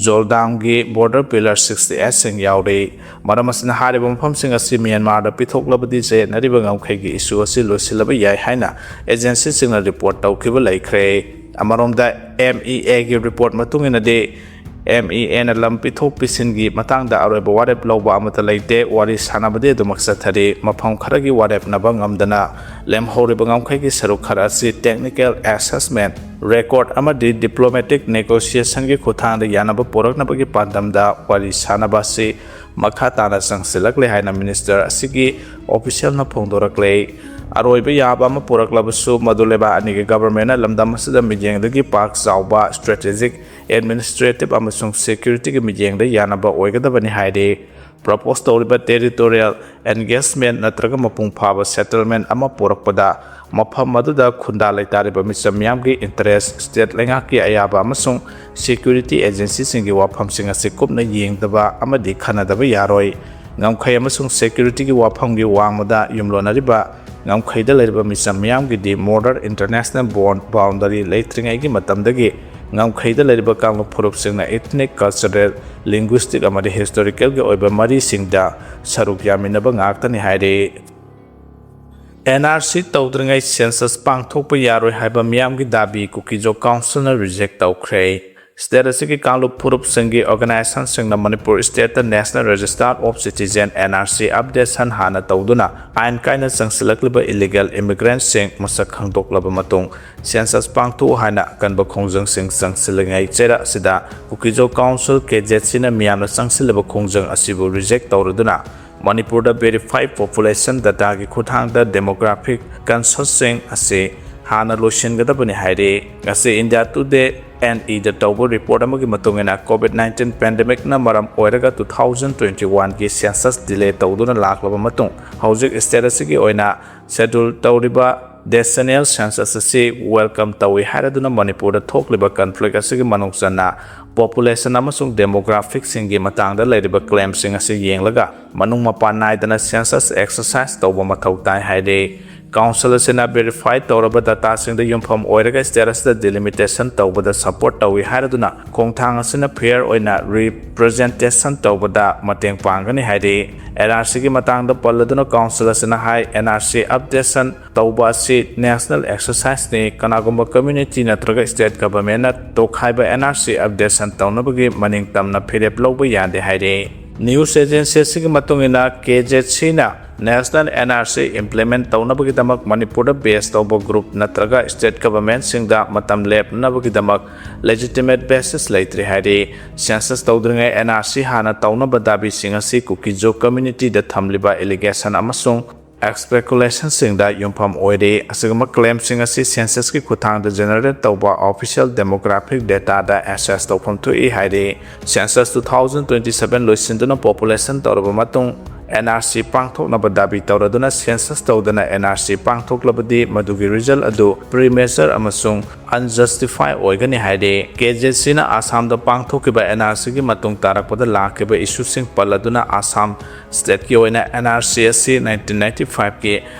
ꯖꯣꯜꯗꯥꯝꯒꯤ ꯕꯣꯔꯗꯔ ꯄꯤꯂꯔ ꯁꯤꯛꯁꯇꯤ ꯑꯩꯠꯁꯤꯡ ꯌꯥꯎꯔꯤ꯫ ꯃꯔꯝ ꯑꯁꯤꯅ, ꯍꯥꯏꯔꯤꯕ ꯃꯐꯝꯁꯤꯡ ꯑꯁꯤ ꯃ꯭ꯌꯥꯟꯃꯥꯔꯗ ꯄꯤꯊꯣꯛꯂꯕꯗꯤ ꯆꯌꯦꯠꯅꯔꯤꯕ ꯉꯝꯈꯩꯒꯤ ꯏꯁꯨ ꯑꯁꯤ ꯂꯣꯏꯁꯤꯜꯂꯕ ꯌꯥꯏ ꯍꯥꯏꯅ ꯑꯦꯖꯦꯟꯁꯤꯁꯤꯡꯅ ꯔꯤꯄꯣꯔꯠ ꯇꯧꯈꯤꯕ ꯂꯩꯈ꯭ꯔꯦ꯫ ꯑꯃꯔꯣꯝꯗ, ꯑꯦꯝ ꯏ ꯑꯦꯒꯤ ꯔꯤꯄꯣꯔꯠ ꯃꯇꯨꯡ ꯏꯟꯅꯗꯤ, ꯑꯦꯝ ꯏ ꯑꯦꯅ ꯂꯝ ꯄꯤꯊꯣꯛ ꯄꯤꯁꯤꯟꯒꯤ ꯃꯇꯥꯡꯗ ꯑꯔꯣꯏꯕ ꯋꯥꯔꯦꯞ ꯂꯧꯕ ꯑꯃꯠꯇ ꯂꯩꯇꯦ꯫ ꯋꯥꯔꯤ ꯁꯥꯟꯅꯕꯗꯤ ꯑꯗꯨꯃꯛ ꯆꯠꯊꯔꯤ꯫ ꯃꯐꯝ ꯈꯔꯒꯤ ꯋꯥꯔꯦꯞꯅꯕ ꯉꯝꯗꯅ ꯂꯦꯝꯍꯧꯔꯤꯕ ꯉꯝꯈꯩꯒꯤ ꯁꯔꯨꯛ ꯈꯔ ꯑꯁꯤ technical assessment, record ꯑꯃꯗꯤ diplomatic negotiationꯒꯤ ꯈꯨꯠꯊꯥꯡꯗ ꯌꯥꯅꯕ ꯄꯨꯔꯛꯅꯕꯒꯤ ꯄꯥꯟꯗꯝꯗ ꯋꯥꯔꯤ ꯁꯥꯟꯅꯕ ꯑꯁꯤ ꯃꯈꯥ ꯇꯥꯅ ꯆꯪꯁꯤꯜꯂꯛꯂꯦ ꯍꯥꯏꯅ ꯃꯤꯅꯤꯁꯇꯔ ꯑꯁꯤꯒꯤ ꯑꯣꯐꯤꯁꯤꯌꯦꯜꯅ ꯐꯣꯡꯗꯣꯔꯛꯂꯦ꯫ ꯑꯔꯣꯏꯕ ꯌꯥꯕ ꯑꯃ ꯄꯨꯔꯛꯂꯕꯁꯨ, ꯃꯗꯨ ꯂꯩꯕꯥꯛ ꯑꯅꯤꯒꯤ ꯒꯚꯔꯟꯃꯦꯟꯠꯅ ꯂꯝꯗꯝ ꯑꯁꯤꯗ ꯃꯤꯠꯌꯦꯡꯗꯒꯤ ꯄꯥꯛ ꯆꯥꯎꯕ strategic, administrative ꯑꯃꯁꯨꯡ securityꯒꯤ ꯃꯤꯠꯌꯦꯡꯗ ꯌꯥꯅꯕ ꯑꯣꯏꯒꯗꯕꯅꯤ ꯍꯥꯏꯔꯤ꯫ Propose ꯇꯧꯔꯤꯕ territorial engagement ꯅꯠꯇ꯭ꯔꯒ ꯃꯄꯨꯡ ꯐꯥꯕ settlement ꯑꯃ ꯄꯨꯔꯛꯄꯗ, ꯃꯐꯝ ꯑꯗꯨꯗ ꯈꯨꯟꯗꯥ ꯂꯩꯇꯥꯔꯤꯕ ꯃꯤꯆꯝ ꯃꯤꯌꯥꯝꯒꯤ interest, state ꯂꯩꯉꯥꯛꯀꯤ ꯑꯌꯥꯕ ꯑꯃꯁꯨꯡ security agencyꯁꯤꯡꯒꯤ ꯋꯥꯐꯝꯁꯤꯡ ꯑꯁꯤ ꯀꯨꯞꯅ ꯌꯦꯡꯗꯕ ꯑꯃꯗꯤ ꯈꯟꯅꯗꯕ ꯌꯥꯔꯣꯏ꯫ ꯉꯝꯈꯩ ꯑꯃꯁꯨꯡ securityꯒꯤ ꯋꯥꯐꯝꯒꯤ ꯋꯥꯡꯃꯗ ꯌꯨꯝꯂꯣꯟꯅꯔꯤꯕ ꯉꯝꯈꯩꯗ ꯂꯩꯔꯤꯕ ꯃꯤꯆꯝ ꯃꯤꯌꯥꯝꯒꯤꯗꯤ modern international bond boundary ꯂꯩꯇ꯭ꯔꯤꯉꯩꯒꯤ ꯃꯇꯝꯗꯒꯤ ꯉꯝꯈꯩꯗ ꯂꯩꯔꯤꯕ ꯀꯥꯡꯂꯨꯞ ꯐꯨꯔꯨꯞꯁꯤꯡꯅ ethnic, cultural, linguistic ꯑꯃꯗꯤ historicalꯒꯤ ꯑꯣꯏꯕ ꯃꯔꯤꯁꯤꯡꯗ ꯁꯔꯨꯛ ꯌꯥꯃꯤꯟꯅꯕ ꯉꯥꯛꯇꯅꯤ ꯍꯥꯏꯔꯤ꯫ ꯑꯦꯟ ꯑꯥꯔ ꯁꯤ ꯇꯧꯗ꯭ꯔꯤꯉꯩ census ꯄꯥꯡꯊꯣꯛꯄ ꯌꯥꯔꯣꯏ ꯍꯥꯏꯕ ꯃꯤꯌꯥꯝꯒꯤ ꯗꯥꯕꯤ ꯀꯨꯀꯤꯖꯣ councilꯅ reject ꯇꯧꯈ꯭ꯔꯦ꯫ State ꯑꯁꯤꯒꯤ ꯀꯥꯡꯂꯨꯞ ꯐꯨꯔꯨꯞꯁꯤꯡꯒꯤ organisationꯁꯤꯡꯅ Manipur stateꯇ National Register of Citizen, N R C, updation ꯍꯥꯟꯅ ꯇꯧꯗꯨꯅ ꯑꯥꯏꯟ ꯀꯥꯏꯅ ꯆꯪꯁꯤꯜꯂꯛꯂꯤꯕ illegal immigrantꯁꯤꯡ ꯃꯁꯛ ꯈꯪꯗꯣꯛꯂꯕ ꯃꯇꯨꯡ, census ꯄꯥꯡꯊꯣꯛꯎ ꯍꯥꯏꯅ ꯑꯀꯟꯕ ꯈꯣꯡꯖꯪꯁꯤꯡ ꯆꯪꯁꯤꯜꯂꯤꯉꯩ ꯆꯩꯔꯛ ꯑꯁꯤꯗ ꯀꯨꯀꯤꯖꯣ council, ꯀꯦ ꯖꯦꯠ ꯁꯤꯅ ꯃꯤꯌꯥꯝꯅ ꯆꯪꯁꯤꯜꯂꯤꯕ ꯈꯣꯡꯖꯪ ꯑꯁꯤꯕꯨ reject ꯇꯧꯔꯗꯨꯅ ꯃꯅꯤꯄꯨꯔꯗ verified population dataꯒꯤ ꯈꯨꯠꯊꯥꯡꯗ demographic censusꯁꯤꯡ ꯑꯁꯤ ꯍꯥꯟꯅ ꯂꯣꯏꯁꯤꯟꯒꯗꯕꯅꯤ ꯍꯥꯏꯔꯤ꯫ ꯉꯁꯤ India Today ꯑꯦꯟ ꯏꯗ ꯇꯧꯕ ꯔꯤꯄꯣꯔꯠ ꯑꯃꯒꯤ ꯃꯇꯨꯡ ꯏꯟꯅ, ꯀꯣꯚꯤꯗ ꯅꯥꯏꯟꯇꯤꯟ ꯄꯦꯟꯗꯦꯃꯤꯛꯅ ꯃꯔꯝ ꯑꯣꯏꯔꯒ ꯇꯨ ꯊꯥꯎꯖꯟ ꯇ꯭ꯋꯦꯟꯇꯤ ꯋꯥꯟꯒꯤ ꯁꯦꯟꯁꯁ ꯗꯤꯂꯦ ꯇꯧꯗꯨꯅ ꯂꯥꯛꯂꯕ ꯃꯇꯨꯡ, ꯍꯧꯖꯤꯛ ꯁ꯭ꯇꯦꯠ ꯑꯁꯤꯒꯤ ꯑꯣꯏꯅ ꯁꯦꯗ꯭ꯌꯨꯜ ꯇꯧꯔꯤꯕ ꯗꯦꯁꯦꯅꯤꯌꯦꯜ ꯁꯦꯟꯁꯁ ꯑꯁꯤ ꯋꯦꯜꯀꯝ ꯇꯧꯏ ꯍꯥꯏꯔꯗꯨꯅ ꯃꯅꯤꯄꯨꯔꯗ ꯊꯣꯛꯂꯤꯕ ꯀꯟꯐ꯭ꯂꯤꯛ ꯑꯁꯤꯒꯤ ꯃꯅꯨꯡ ꯆꯟꯅ ꯄꯣꯄꯨꯂꯦꯁꯟ ꯑꯃꯁꯨꯡ ꯗꯦꯃꯣꯒ꯭ꯔꯥꯐꯤꯛꯁꯤꯡꯒꯤ ꯃꯇꯥꯡꯗ ꯂꯩꯔꯤꯕ ꯀ꯭ꯂꯦꯝꯁꯤꯡ ꯑꯁꯤ ꯌꯦꯡꯂꯒ ꯃꯅꯨꯡ ꯃꯄꯥꯟ ꯅꯥꯏꯗꯅ ꯁꯦꯟꯁꯁ ꯑꯦꯛꯁꯔꯁꯥꯏꯁ ꯇꯧꯕ ꯃꯊꯧ ꯇꯥꯏ ꯍꯥꯏꯔꯤ꯫ ꯀꯥꯎꯟꯁꯤꯜ ꯑꯁꯤꯅ ꯚꯦꯔꯤꯐꯥꯏ ꯇꯧꯔꯕ ꯗꯇꯥꯁꯤꯡꯗ ꯌꯨꯝꯐꯝ ꯑꯣꯏꯔꯒ ꯁ꯭ꯇꯦꯠ ꯑꯁꯤꯗ ꯗꯤꯂꯤꯃꯤꯇꯦꯁꯟ ꯇꯧꯕꯗ ꯁꯄꯣꯔꯠ ꯇꯧꯏ ꯍꯥꯏꯔꯗꯨꯅ ꯈꯣꯡꯊꯥꯡ ꯑꯁꯤꯅ ꯐꯤꯌꯔ ꯑꯣꯏꯅ ꯔꯤꯄ꯭ꯔꯖꯦꯟꯇꯦꯁꯟ ꯇꯧꯕꯗ ꯃꯇꯦꯡ ꯄꯥꯡꯒꯅꯤ ꯍꯥꯏꯔꯤ꯫ ꯑꯦꯟ ꯑꯥꯔ ꯁꯤꯒꯤ ꯃꯇꯥꯡꯗ ꯄꯜꯂꯗꯨꯅ ꯀꯥꯎꯟꯁꯤꯜ ꯑꯁꯤꯅ ꯍꯥꯏ, ꯑꯦꯟ ꯑꯥꯔ ꯁꯤ ꯑꯞꯗꯦꯁꯟ ꯇꯧꯕ ꯑꯁꯤ ꯅꯦꯁꯅꯦꯜ ꯑꯦꯛꯁꯔꯁꯥꯏꯁꯅꯤ꯫ ꯀꯅꯥꯒꯨꯝꯕ ꯀꯝꯃ꯭ꯌꯨꯅꯤꯇꯤ ꯅꯠꯇ꯭ꯔꯒ ꯁ꯭ꯇꯦꯠ ꯒꯚꯔꯟꯃꯦꯟꯠꯅ ꯇꯣꯈꯥꯏꯕ ꯑꯦꯟ ꯑꯥꯔ ꯁꯤ ꯑꯞꯗꯦꯁꯟ ꯇꯧꯅꯕꯒꯤ ꯃꯅꯤꯡ ꯇꯝꯅ ꯐꯤꯔꯦꯞ ꯂꯧꯕ ꯌꯥꯗꯦ ꯍꯥꯏꯔꯤ꯫ ꯅ꯭ꯌꯨꯁ ꯑꯦꯖꯦꯟꯁꯤ ꯑꯁꯤꯒꯤ ꯃꯇꯨꯡ ꯏꯟꯅ, ꯀꯦ ꯖꯦ ꯁꯤꯅ national N R C implement ꯇꯧꯅꯕꯒꯤꯗꯃꯛ ꯃꯅꯤꯄꯨꯔꯗ ꯕꯦꯖ ꯇꯧꯕ ꯒ꯭ꯔꯨꯞ ꯅꯠꯇ꯭ꯔꯒ ꯁ꯭ꯇꯦꯠ ꯒꯚꯔꯟꯃꯦꯟꯠꯁꯤꯡꯗ ꯃꯇꯝ ꯂꯦꯞꯅꯕꯒꯤꯗꯃꯛ ꯂꯦꯖꯤꯇꯤꯃꯦꯠ ꯕꯦꯁꯤꯁ ꯂꯩꯇ꯭ꯔꯦ ꯍꯥꯏꯔꯤ꯫ ꯁꯦꯟꯁꯁ ꯇꯧꯗ꯭ꯔꯤꯉꯩ ꯑꯦꯟ ꯑꯥꯔ ꯁꯤ ꯍꯥꯟꯅ ꯇꯧꯅꯕ ꯗꯥꯕꯤꯁꯤꯡ ꯑꯁꯤ ꯀꯨꯀꯤꯖꯣ ꯀꯝꯃ꯭ꯌꯨꯅꯤꯇꯤꯗ ꯊꯝꯂꯤꯕ ꯑꯦꯂꯤꯒꯦꯁꯟ ꯑꯃꯁꯨꯡ ꯑꯦꯁꯄꯦꯀꯨꯂꯦꯁꯟꯁꯤꯡꯗ ꯌꯨꯝꯐꯝ ꯑꯣꯏꯔꯤ꯫ ꯑꯁꯤꯒꯨꯝꯕ ꯀ꯭ꯂꯦꯝꯁꯤꯡ ꯑꯁꯤ ꯁꯦꯟꯁꯁꯀꯤ ꯈꯨꯠꯊꯥꯡꯗ ꯖꯦꯅꯦꯔꯦꯠ ꯇꯧꯕ ꯑꯣꯐꯤꯁꯤꯌꯦꯜ ꯗꯦꯃꯣꯒ꯭ꯔꯥꯐꯤꯛ ꯗꯦꯇꯥꯗ ꯑꯦꯛꯁꯦꯁ ꯇꯧꯐꯝ ꯊꯣꯛꯏ ꯍꯥꯏꯔꯤ꯫ Census two thousand twenty seven ꯂꯣꯏꯁꯤꯟꯗꯨꯅ ꯄꯣꯄꯨꯂꯦꯁꯟ ꯇꯧꯔꯕ ꯃꯇꯨꯡ, ꯑꯦꯟ ꯑꯥꯔ ꯁꯤ ꯄꯥꯡꯊꯣꯛꯅꯕ ꯗꯥꯕꯤ ꯇꯧꯔꯗꯨꯅ ꯁꯦꯟꯁꯁ ꯇꯧꯗꯅ ꯑꯦꯟ ꯑꯥꯔ ꯁꯤ ꯄꯥꯡꯊꯣꯛꯂꯕꯗꯤ ꯃꯗꯨꯒꯤ ꯔꯤꯖꯜꯠ ꯑꯗꯨ ꯄ꯭ꯔꯤꯃꯦꯆꯔ ꯑꯃꯁꯨꯡ ꯑꯟꯖꯁꯇꯤꯐꯥꯏ ꯑꯣꯏꯒꯅꯤ ꯍꯥꯏꯔꯤ꯫ ꯀꯦ ꯖꯦ ꯁꯤꯅ ꯑꯁꯥꯝꯗ ꯄꯥꯡꯊꯣꯛꯈꯤꯕ ꯑꯦꯟ ꯑꯥꯔ ꯁꯤꯒꯤ ꯃꯇꯨꯡ ꯇꯥꯔꯛꯄꯗ ꯂꯥꯛꯈꯤꯕ ꯏꯁꯨꯁꯤꯡ ꯄꯜꯂꯗꯨꯅ ꯑꯁꯥꯝ ꯁ꯭ꯇꯦꯠꯀꯤ ꯑꯣꯏꯅ ꯑꯦꯟ ꯑꯥꯔ ꯁꯤ ꯑꯁꯤ ꯅꯥꯏꯟꯇꯤꯟ ꯅꯥꯏꯟꯇꯤ ꯐꯥꯏꯚꯀꯤ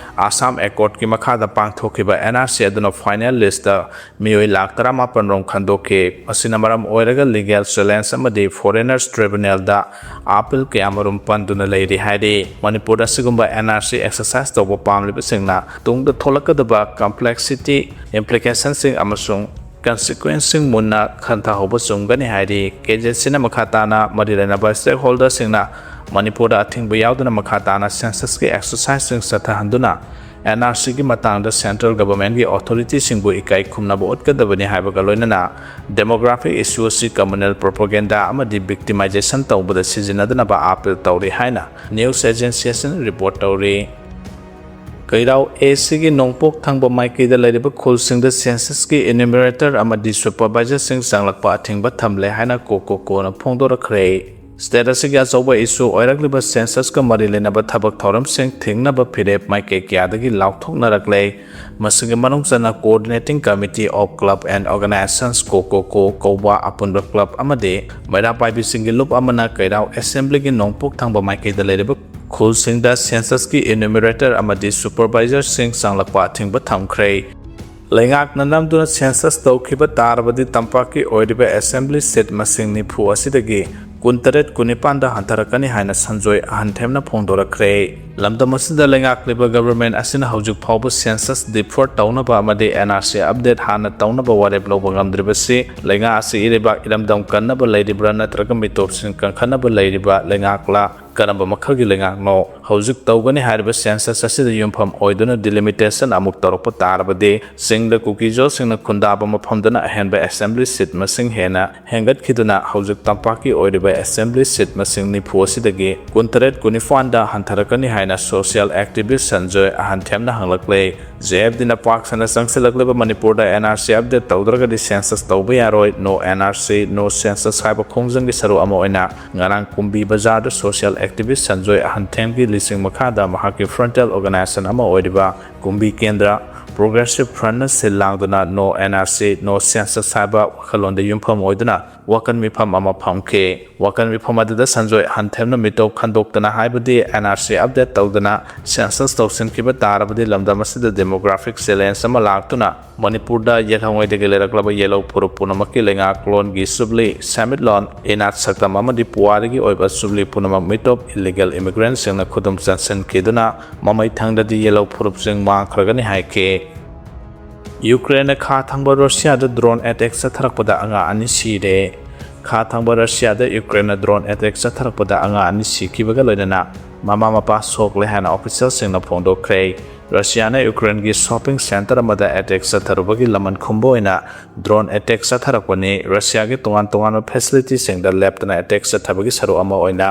ꯑꯁꯥꯝ ꯑꯦꯀꯣꯔꯗꯀꯤ ꯃꯈꯥꯗ ꯄꯥꯡꯊꯣꯛꯈꯤꯕ ꯑꯦꯟ ꯑꯥꯔ ꯁꯤ ꯑꯗꯨꯅ ꯐꯥꯏꯅꯦꯜ ꯂꯤꯁꯇ ꯃꯤꯑꯣꯏ ꯂꯥꯈ ꯇꯔꯥꯃꯥꯄꯟ ꯔꯣꯝ ꯈꯟꯗꯣꯛꯈꯤ꯫ ꯑꯁꯤꯅ ꯃꯔꯝ ꯑꯣꯏꯔꯒ ꯂꯤꯒꯦꯜ ꯆꯦꯂꯦꯟꯖ ꯑꯃꯗꯤ ꯐꯣꯔꯦꯅꯔꯁ ꯇ꯭ꯔꯤꯕꯨꯅꯦꯜꯗ ꯑꯥꯄꯤꯜ ꯀꯌꯥꯃꯔꯨꯝ ꯄꯟꯗꯨꯅ ꯂꯩꯔꯤ ꯍꯥꯏꯔꯤ꯫ ꯃꯅꯤꯄꯨꯔꯗ ꯑꯁꯤꯒꯨꯝꯕ ꯑꯦꯟ ꯑꯥꯔ ꯁꯤ ꯑꯦꯛꯁꯔꯁꯥꯏꯁ ꯇꯧꯕ ꯄꯥꯝꯂꯤꯕꯁꯤꯡꯅ ꯇꯨꯡꯗ ꯊꯣꯛꯂꯛꯀꯗꯕ ꯀꯝꯄ꯭ꯂꯦꯛꯁꯤꯇꯤ, ꯏꯝꯄ꯭ꯂꯤꯀꯦꯁꯟꯁꯤꯡ ꯑꯃꯁꯨꯡ ꯀꯟꯁꯤꯀ꯭ꯋꯦꯟꯁꯁꯤꯡ ꯃꯨꯟꯅ ꯈꯟꯊꯍꯧꯕ ꯆꯨꯝꯒꯅꯤ ꯍꯥꯏꯔꯤ꯫ ꯀꯦ ꯖꯦ ꯁꯤꯅ ꯃꯈꯥ ꯇꯥꯅ ꯃꯔꯤ ꯂꯩꯅꯕ ꯁ꯭ꯇꯦꯛꯍꯣꯜꯗꯔꯁꯤꯡꯅ ꯃꯅꯤꯄꯨꯔꯗ ꯑꯊꯤꯡꯕ ꯌꯥꯎꯗꯅ ꯃꯈꯥ ꯇꯥꯅ ꯁꯦꯟꯁꯁꯀꯤ ꯑꯦꯛꯁꯔꯁꯥꯏꯁꯁꯤꯡ ꯆꯠꯊꯍꯟꯗꯨꯅ ꯑꯦꯟ ꯑꯥꯔ ꯁꯤꯒꯤ ꯃꯇꯥꯡꯗ ꯁꯦꯟꯇ꯭ꯔꯦꯜ ꯒꯚꯔꯟꯃꯦꯟꯠꯀꯤ ꯑꯣꯊꯣꯔꯤꯇꯤꯁꯤꯡꯕꯨ ꯏꯀꯥꯏ ꯈꯨꯝꯅꯕ ꯎꯠꯀꯗꯕꯅꯤ ꯍꯥꯏꯕꯒ ꯂꯣꯏꯅꯅ ꯗꯦꯃꯣꯒ꯭ꯔꯥꯐꯤꯛ ꯏꯁꯨ ꯑꯁꯤ ꯀꯝꯃ꯭ꯌꯨꯅꯦꯜ ꯄ꯭ꯔꯣꯄꯥꯒꯦꯟꯗꯥ ꯑꯃꯗꯤ ꯚꯤꯛꯇꯤꯃꯥꯏꯖꯦꯁꯟ ꯇꯧꯕꯗ ꯁꯤꯖꯤꯟꯅꯗꯅꯕ ꯑꯥꯄꯤꯜ ꯇꯧꯔꯤ ꯍꯥꯏꯅ ꯅ꯭ꯌꯨꯁ ꯑꯦꯖꯦꯟꯁꯤ ꯑꯁꯤꯅ ꯔꯤꯄꯣꯔꯠ ꯇꯧꯔꯤ꯫ ꯀꯩꯔꯥꯎ ꯑꯦ ꯁꯤꯒꯤ ꯅꯣꯡꯄꯣꯛ ꯊꯪꯕ ꯃꯥꯏꯀꯩꯗ ꯂꯩꯔꯤꯕ ꯈꯨꯜꯁꯤꯡꯗ ꯁꯦꯟꯁꯁꯀꯤ ꯏꯅ꯭ꯌꯨꯃꯔꯦꯇꯔ ꯑꯃꯗꯤ ꯁꯨꯄꯔꯚꯥꯏꯖꯔꯁꯤꯡ ꯆꯪꯂꯛꯄ ꯑꯊꯤꯡꯕ ꯊꯝꯂꯦ ꯍꯥꯏꯅ ꯀꯣꯀꯣꯀꯣꯅ ꯐꯣꯡꯗꯣꯔꯛꯈ꯭ꯔꯦ꯫ ꯁ꯭ꯇꯦꯠ ꯑꯁꯤꯒꯤ ꯑꯆꯧꯕ ꯏꯁꯨ ꯑꯣꯏꯔꯛꯂꯤꯕ ꯁꯦꯟꯁꯁꯀ ꯃꯔꯤ ꯂꯩꯅꯕ ꯊꯕꯛ ꯊꯧꯔꯝꯁꯤꯡ ꯊꯤꯡꯅꯕ ꯐꯤꯔꯦꯞ ꯃꯥꯏꯀꯩ ꯀꯌꯥꯗꯒꯤ ꯂꯥꯎꯊꯣꯛꯅꯔꯛꯂꯦ꯫ ꯃꯁꯤꯒꯤ ꯃꯅꯨꯡ ꯆꯟꯅ Coordinating Committee of Club and Organizations, ꯀꯣꯀꯣꯀꯣ ꯀꯧꯕ ꯑꯄꯨꯟꯕ ꯀ꯭ꯂꯕ ꯑꯃꯗꯤ ꯃꯩꯔꯥ ꯄꯥꯏꯕꯤꯁꯤꯡꯒꯤ ꯂꯨꯞ ꯑꯃꯅ ꯀꯩꯔꯥꯎ ꯑꯦꯁꯦꯝꯕ꯭ꯂꯤꯒꯤ ꯅꯣꯡꯄꯣꯛ ꯊꯪꯕ ꯃꯥꯏꯀꯩꯗ ꯂꯩꯔꯤꯕ ꯈꯨꯜꯁꯤꯡꯗ ꯁꯦꯟꯁꯁꯀꯤ ꯏꯅ꯭ꯌꯨꯃꯔꯦꯇꯔ ꯑꯃꯗꯤ ꯁꯨꯄꯔꯚꯥꯏꯖꯔꯁꯤꯡ ꯆꯪꯂꯛꯄ ꯑꯊꯤꯡꯕ ꯊꯝꯈ꯭ꯔꯦ꯫ ꯂꯩꯉꯥꯛꯅ ꯅꯝꯗꯨꯅ ꯁꯦꯟꯁꯁ ꯇꯧꯈꯤꯕ ꯇꯥꯔꯕꯗꯤ ꯇꯝꯄꯥꯛꯀꯤ ꯑꯣꯏꯔꯤꯕ ꯑꯦꯁꯦꯝꯕ꯭ꯂꯤ ꯁꯤꯠ ꯃꯁꯤꯡ ꯅꯤꯐꯨ ꯑꯁꯤꯗꯒꯤ ꯀꯨꯟꯇꯔꯦꯠ ꯀꯨꯟꯅꯤꯄꯥꯟꯗ ꯍꯟꯊꯔꯛꯀꯅꯤ ꯍꯥꯏꯅ ꯁꯟꯖꯣꯏ ꯑꯍꯟꯊꯦꯝꯅ ꯐꯣꯡꯗꯣꯔꯛꯈ꯭ꯔꯦ꯫ ꯂꯝꯗꯝ ꯑꯁꯤꯗ ꯂꯩꯉꯥꯛꯂꯤꯕ ꯒꯚꯔꯟꯃꯦꯟꯠ ꯑꯁꯤꯅ ꯍꯧꯖꯤꯛ ꯐꯥꯎꯕ ꯁꯦꯟꯁꯁ ꯗꯤꯐꯔ ꯇꯧꯅꯕ ꯑꯃꯗꯤ ꯑꯦꯟ ꯑꯥꯔ ꯁꯤ ꯑꯞꯗꯦꯠ ꯍꯥꯟꯅ ꯇꯧꯅꯕ ꯋꯥꯔꯦꯞ ꯂꯧꯕ ꯉꯝꯗ꯭ꯔꯤꯕꯁꯤ ꯂꯩꯉꯥꯛ ꯑꯁꯤ ꯏꯔꯩꯕꯥꯛ ꯏꯔꯝꯗꯝ ꯀꯟꯅꯕ ꯂꯩꯔꯤꯕ꯭ꯔꯥ ꯅꯠꯇ꯭ꯔꯒ ꯃꯤꯇꯣꯞꯁꯤꯡ ꯀꯟꯈꯠꯅꯕ ꯂꯩꯔꯤꯕ ꯂꯩꯉꯥꯛꯂ? ꯀꯔꯝꯕ ꯃꯈꯜꯒꯤ ꯂꯩꯉꯥꯛꯅꯣ? ꯍꯧꯖꯤꯛ ꯇꯧꯒꯅꯤ ꯍꯥꯏꯔꯤꯕ ꯁꯦꯟꯁꯁ ꯑꯁꯤꯗ ꯌꯨꯝꯐꯝ ꯑꯣꯏꯗꯨꯅ ꯗꯤꯂꯤꯃꯤꯇꯦꯁꯟ ꯑꯃꯨꯛ ꯇꯧꯔꯛꯄ ꯇꯥꯔꯕꯗꯤ ꯆꯤꯡꯗ ꯀꯨꯀꯤꯖꯣꯁꯤꯡꯅ ꯈꯨꯟꯗꯥꯕ ꯃꯐꯝꯗꯅ ꯑꯍꯦꯟꯕ ꯑꯦꯁꯦꯝꯕ꯭ꯂꯤ ꯁꯤꯠ ꯃꯁꯤꯡ ꯍꯦꯟꯅ ꯍꯦꯟꯒꯠꯈꯤꯗꯨꯅ ꯍꯧꯖꯤꯛ ꯇꯝꯄꯥꯛꯀꯤ ꯑꯣꯏꯔꯤꯕ ꯑꯦꯁꯦꯝꯕ꯭ꯂꯤ ꯁꯤꯠ ꯃꯁꯤꯡ ꯅꯤꯐꯨ ꯑꯁꯤꯗꯒꯤ ꯀꯨꯟꯇꯔꯦꯠ ꯀꯨꯟꯅꯤꯄꯥꯟꯗ ꯍꯟꯊꯔꯛꯀꯅꯤ ꯍꯥꯏꯅ ꯁꯣꯁꯤꯌꯦꯜ ꯑꯦꯛꯇꯤꯚꯤꯁ꯭ꯠ ꯁꯟꯖꯣꯏ ꯑꯍꯟꯊꯦꯝꯅ ꯍꯪꯂꯛꯂꯦ꯫ ꯖꯦ ꯑꯦꯐ ꯗꯤꯅ ꯄꯥꯛ ꯁꯟꯅ ꯆꯪꯁꯤꯜꯂꯛꯂꯤꯕ ꯃꯅꯤꯄꯨꯔꯗ ꯑꯦꯟ ꯑꯥꯔ ꯁꯤ ꯑꯞꯗꯦꯠ ꯇꯧꯗ꯭ꯔꯒꯗꯤ ꯁꯦꯟꯁꯁ ꯇꯧꯕ ꯌꯥꯔꯣꯏ, No N R C, No Census ꯍꯥꯏꯕ ꯈꯣꯡꯖꯪꯒꯤ ꯁꯔꯨꯛ ꯑꯃ ꯑꯣꯏꯅ ꯉꯔꯥꯡ ꯀꯨꯝꯕꯤ ꯕꯖꯥꯔꯗ ꯁꯣꯁꯤꯌꯦꯜ ꯑꯦꯛꯇꯤꯚꯤꯁ꯭ꯠ ꯁꯟꯖꯣꯏ ꯑꯍꯟꯊꯦꯝꯒꯤ ꯂꯤꯁꯤꯡ ꯃꯈꯥꯗ ꯃꯍꯥꯛꯀꯤ ꯐ꯭ꯔꯟꯇꯦꯜ ꯑꯣꯔꯒꯅꯥꯏꯖꯦꯁꯟ ꯑꯃ ꯑꯣꯏꯔꯤꯕ ꯀꯨꯝꯕꯤ ꯀꯦꯟꯗ꯭ꯔ ꯄ꯭ꯔꯣꯒ꯭ꯔꯦꯁꯤꯚ ꯐ꯭ꯔꯟꯠꯅ ꯁꯤꯜ ꯂꯥꯡꯗꯨꯅ No N R C, No Census ꯍꯥꯏꯕ ꯋꯥꯈꯜꯂꯣꯟꯗ ꯌꯨꯝꯐꯝ ꯑꯣꯏꯗꯨꯅ ꯋꯥꯀꯟ ꯃꯤꯐꯝ ꯑꯃ ꯐꯝꯈꯤ꯫ ꯋꯥꯀꯟ ꯃꯤꯐꯝ ꯑꯗꯨꯗ ꯁꯟꯖꯣꯏ ꯑꯍꯟꯊꯦꯝꯅ ꯃꯤꯇꯣꯞ ꯈꯟꯗꯣꯛꯇꯅ ꯍꯥꯏꯕꯗꯤ ꯑꯦꯟ ꯑꯥꯔ ꯁꯤ ꯑꯞꯗꯦꯠ ꯇꯧꯗꯅ ꯁꯦꯟꯁꯁ ꯇꯧꯁꯤꯟꯈꯤꯕ ꯇꯥꯔꯕꯗꯤ ꯂꯝꯗꯝ ꯑꯁꯤꯗ ꯗꯦꯃꯣꯒ꯭ꯔꯥꯐꯤꯛ ꯆꯦꯂꯦꯟꯖ ꯑꯃ ꯂꯥꯛꯇꯨꯅ ꯃꯅꯤꯄꯨꯔꯗ ꯌꯦꯜꯍꯧꯉꯩꯗꯒꯤ ꯂꯩꯔꯛꯂꯕ ꯌꯦꯜꯍꯧ ꯐꯨꯔꯨꯞ ꯄꯨꯝꯅꯃꯛꯀꯤ ꯂꯩꯉꯥꯛꯂꯣꯟꯒꯤ ꯆꯨꯞꯂꯤ, ꯁꯦꯟꯃꯤꯠꯂꯣꯟ, ꯏꯅꯥꯠ ꯁꯛꯇꯝ ꯑꯃꯗꯤ ꯄꯨꯋꯥꯔꯤꯒꯤ ꯑꯣꯏꯕ ꯆꯨꯞꯂꯤ ꯄꯨꯝꯅꯃꯛ ꯃꯤꯇꯣꯞ ꯏꯂꯤꯒꯦꯜ ꯏꯃꯤꯒ꯭ꯔꯦꯟꯠꯁꯤꯡꯅ ꯈꯨꯗꯨꯝ ꯆꯟꯁꯤꯟꯈꯤꯗꯨꯅ ꯃꯃꯩ ꯊꯪꯗꯗꯤ ꯌꯦꯜꯍꯧ ꯐꯨꯔꯨꯞꯁꯤꯡ ꯃꯥꯡꯈ꯭ꯔꯒꯅꯤ ꯍꯥꯏꯈꯤ꯫ ꯌꯨꯀ꯭ꯔꯦꯟꯅ ꯈꯥ ꯊꯪꯕ ꯔꯁꯤꯌꯥꯗ ꯗ꯭ꯔꯣꯟ ꯑꯦꯇꯦꯛ ꯆꯠꯊꯔꯛꯄꯗ ꯑꯉꯥꯡ ꯑꯅꯤ ꯁꯤꯔꯦ꯫ ꯈꯥ ꯊꯪꯕ ꯔꯁꯤꯌꯥꯗ ꯌꯨꯀ꯭ꯔꯦꯟꯅ ꯗ꯭ꯔꯣꯟ ꯑꯦꯇꯦꯛ ꯆꯠꯊꯔꯛꯄꯗ ꯑꯉꯥꯡ ꯑꯅꯤ ꯁꯤꯈꯤꯕꯒ ꯂꯣꯏꯅꯅ ꯃꯃꯥ ꯃꯄꯥ ꯁꯣꯛꯂꯦ ꯍꯥꯏꯅ ꯑꯣꯐꯤꯁꯤꯌꯦꯜꯁꯤꯡꯅ ꯐꯣꯡꯗꯣꯛꯈ꯭ꯔꯦ꯫ ꯔꯁꯤꯌꯥꯅ ꯌꯨꯀ꯭ꯔꯦꯟꯒꯤ ꯁꯣꯄꯤꯡ ꯁꯦꯟꯇꯔ ꯑꯃꯗ ꯑꯦꯇꯦꯛ ꯆꯠꯊꯔꯨꯕꯒꯤ ꯂꯃꯟ ꯈꯨꯝꯕ ꯑꯣꯏꯅ ꯗ꯭ꯔꯣꯟ ꯑꯦꯇꯦꯛ ꯆꯠꯊꯔꯛꯄꯅꯤ꯫ ꯔꯁꯤꯌꯥꯒꯤ ꯇꯣꯉꯥꯟ ꯇꯣꯉꯥꯟꯕ ꯐꯦꯁꯤꯂꯤꯇꯤꯁꯤꯡꯗ ꯂꯦꯞꯇꯅ ꯑꯦꯇꯦꯛ ꯆꯠꯊꯕꯒꯤ ꯁꯔꯨꯛ ꯑꯃ ꯑꯣꯏꯅ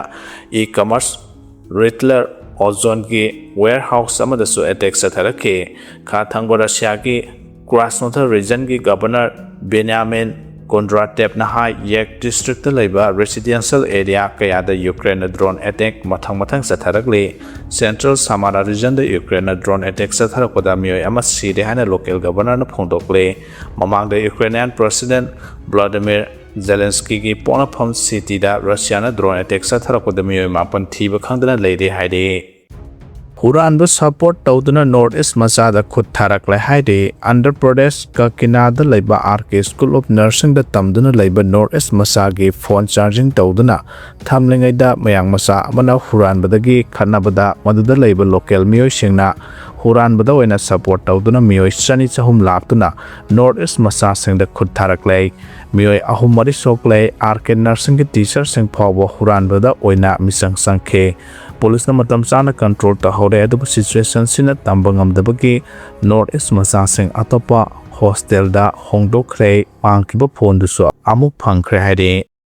ꯏ ꯀꯃꯔꯁ ꯔꯤꯇꯦꯂꯔ ꯑꯣꯖꯣꯟꯒꯤ ꯋꯦꯌꯔꯍꯥꯎꯁ ꯑꯃꯗꯁꯨ ꯑꯦꯇꯦꯛ ꯆꯠꯊꯔꯛꯈꯤ꯫ ꯈꯥ ꯊꯪꯕ ꯔꯁꯤꯌꯥꯒꯤ ꯀ꯭ꯔꯥꯁꯅꯣꯗꯔ ꯔꯤꯖꯟꯒꯤ ꯒꯕꯔꯅꯔ ꯕꯦꯅꯌꯥꯃꯤꯟ ꯀꯣꯟꯗ꯭ꯔꯥꯇꯦꯞꯅ ꯍꯥꯏ, ꯌꯦꯛ ꯗꯤꯁꯇ꯭ꯔꯤꯛꯇ ꯂꯩꯕ ꯔꯦꯁꯤꯗꯦꯟꯁꯤꯌꯦꯜ ꯑꯦꯔꯤꯌꯥ ꯀꯌꯥꯗ ꯌꯨꯀ꯭ꯔꯦꯟꯅ ꯗ꯭ꯔꯣꯟ ꯑꯦꯇꯦꯛ ꯃꯊꯪ ꯃꯊꯪ ꯆꯠꯊꯔꯛꯂꯤ꯫ ꯁꯦꯟꯇ꯭ꯔꯦꯜ ꯁꯥꯃꯥꯔꯥ ꯔꯤꯖꯟꯗ ꯌꯨꯀ꯭ꯔꯦꯟꯅ ꯗ꯭ꯔꯣꯟ ꯑꯦꯇꯦꯛ ꯆꯠꯊꯔꯛꯄꯗ ꯃꯤꯑꯣꯏ ꯑꯃ ꯁꯤꯔꯦ ꯍꯥꯏꯅ ꯂꯣꯀꯦꯜ ꯒꯕꯔꯅꯔꯅ ꯐꯣꯡꯗꯣꯛꯂꯤ꯫ ꯃꯃꯥꯡꯗ ꯌꯨꯀ꯭ꯔꯦꯅꯤꯌꯥꯟ ꯄ꯭ꯔꯦꯁꯤꯗꯦꯟ ꯚ꯭ꯂꯥꯗꯤꯃꯤꯔ ꯖꯦꯂꯦꯟꯁꯀꯤꯒꯤ ꯄꯣꯛꯅꯐꯝ ꯁꯤꯇꯤꯗ ꯔꯁꯤꯌꯥꯅ ꯗ꯭ꯔꯣꯟ ꯑꯦꯇꯦꯛ ꯆꯠꯊꯔꯛꯄꯗ ꯃꯤꯑꯣꯏ ꯃꯥꯄꯟ ꯊꯤꯕ ꯈꯪꯗꯅ ꯂꯩꯔꯦ ꯍꯥꯏꯔꯤ꯫ ꯍꯨꯔꯥꯟꯕ ꯁꯄꯣꯔꯠ ꯇꯧꯗꯨꯅ ꯅꯣꯔꯠ ꯏꯁ ꯃꯆꯥꯗ ꯈꯨꯠ ꯊꯥꯔꯛꯂꯦ ꯍꯥꯏꯔꯤ꯫ ꯑꯟꯙ꯭ꯔ ꯄ꯭ꯔꯗꯦꯁ ꯀꯀꯤꯅꯥꯗ ꯂꯩꯕ ꯑꯥꯔ ꯀꯦ ꯁ꯭ꯀꯨꯜ ꯑꯣꯐ ꯅꯔꯁꯤꯡꯗ ꯇꯝꯗꯨꯅ ꯂꯩꯕ ꯅꯣꯔꯠ ꯏꯁ ꯃꯆꯥꯒꯤ ꯐꯣꯟ ꯆꯥꯔꯖꯤꯡ ꯇꯧꯗꯨꯅ ꯊꯝꯂꯤꯉꯩꯗ ꯃꯌꯥꯡ ꯃꯆꯥ ꯑꯃꯅ ꯍꯨꯔꯥꯟꯕꯗꯒꯤ ꯈꯠꯅꯕꯗ ꯃꯗꯨꯗ ꯂꯩꯕ ꯂꯣꯀꯦꯜ ꯃꯤꯑꯣꯏꯁꯤꯡꯅ ꯍꯨꯔꯥꯟꯕꯗ ꯑꯣꯏꯅ ꯁꯄꯣꯔꯠ ꯇꯧꯗꯨꯅ ꯃꯤꯑꯣꯏ ꯆꯅꯤ ꯆꯍꯨꯝ ꯂꯥꯛꯇꯨꯅ ꯅꯣꯔꯠ ꯏꯁ ꯃꯆꯥꯁꯤꯡꯗ ꯈꯨꯠ ꯊꯥꯔꯛꯂꯦ꯫ ꯃꯤꯑꯣꯏ ꯑꯍꯨꯝ ꯃꯔꯤ ꯁꯣꯛꯂꯦ꯫ ꯑꯥꯔ ꯀꯦ ꯅꯔꯁꯤꯡꯒꯤ ꯇꯤꯆꯔꯁꯤꯡ ꯐꯥꯎꯕ ꯍꯨꯔꯥꯟꯕꯗ ꯑꯣꯏꯅ ꯃꯤꯆꯪ ꯆꯪꯈꯤ꯫ ꯄꯨꯂꯤꯁꯅ ꯃꯇꯝ ꯆꯥꯅ ꯀꯟꯇ꯭ꯔꯣꯜ ꯇꯧꯍꯧꯔꯦ, ꯑꯗꯨꯕꯨ ꯁꯤꯆꯨꯋꯦꯁꯟꯁꯤꯅ ꯇꯝꯕ ꯉꯝꯗꯕꯒꯤ ꯅꯣꯔꯠ ꯏꯁ ꯃꯆꯥꯁꯤꯡ ꯑꯇꯣꯞꯄ ꯍꯣꯁꯇꯦꯜꯗ ꯍꯣꯡꯗꯣꯛꯈ꯭ꯔꯦ꯫ ꯃꯥꯡꯈꯤꯕ ꯐꯣꯟꯗꯨꯁꯨ ꯑꯃꯨꯛ ꯐꯪꯈ꯭ꯔꯦ ꯍꯥꯏꯔꯤ꯫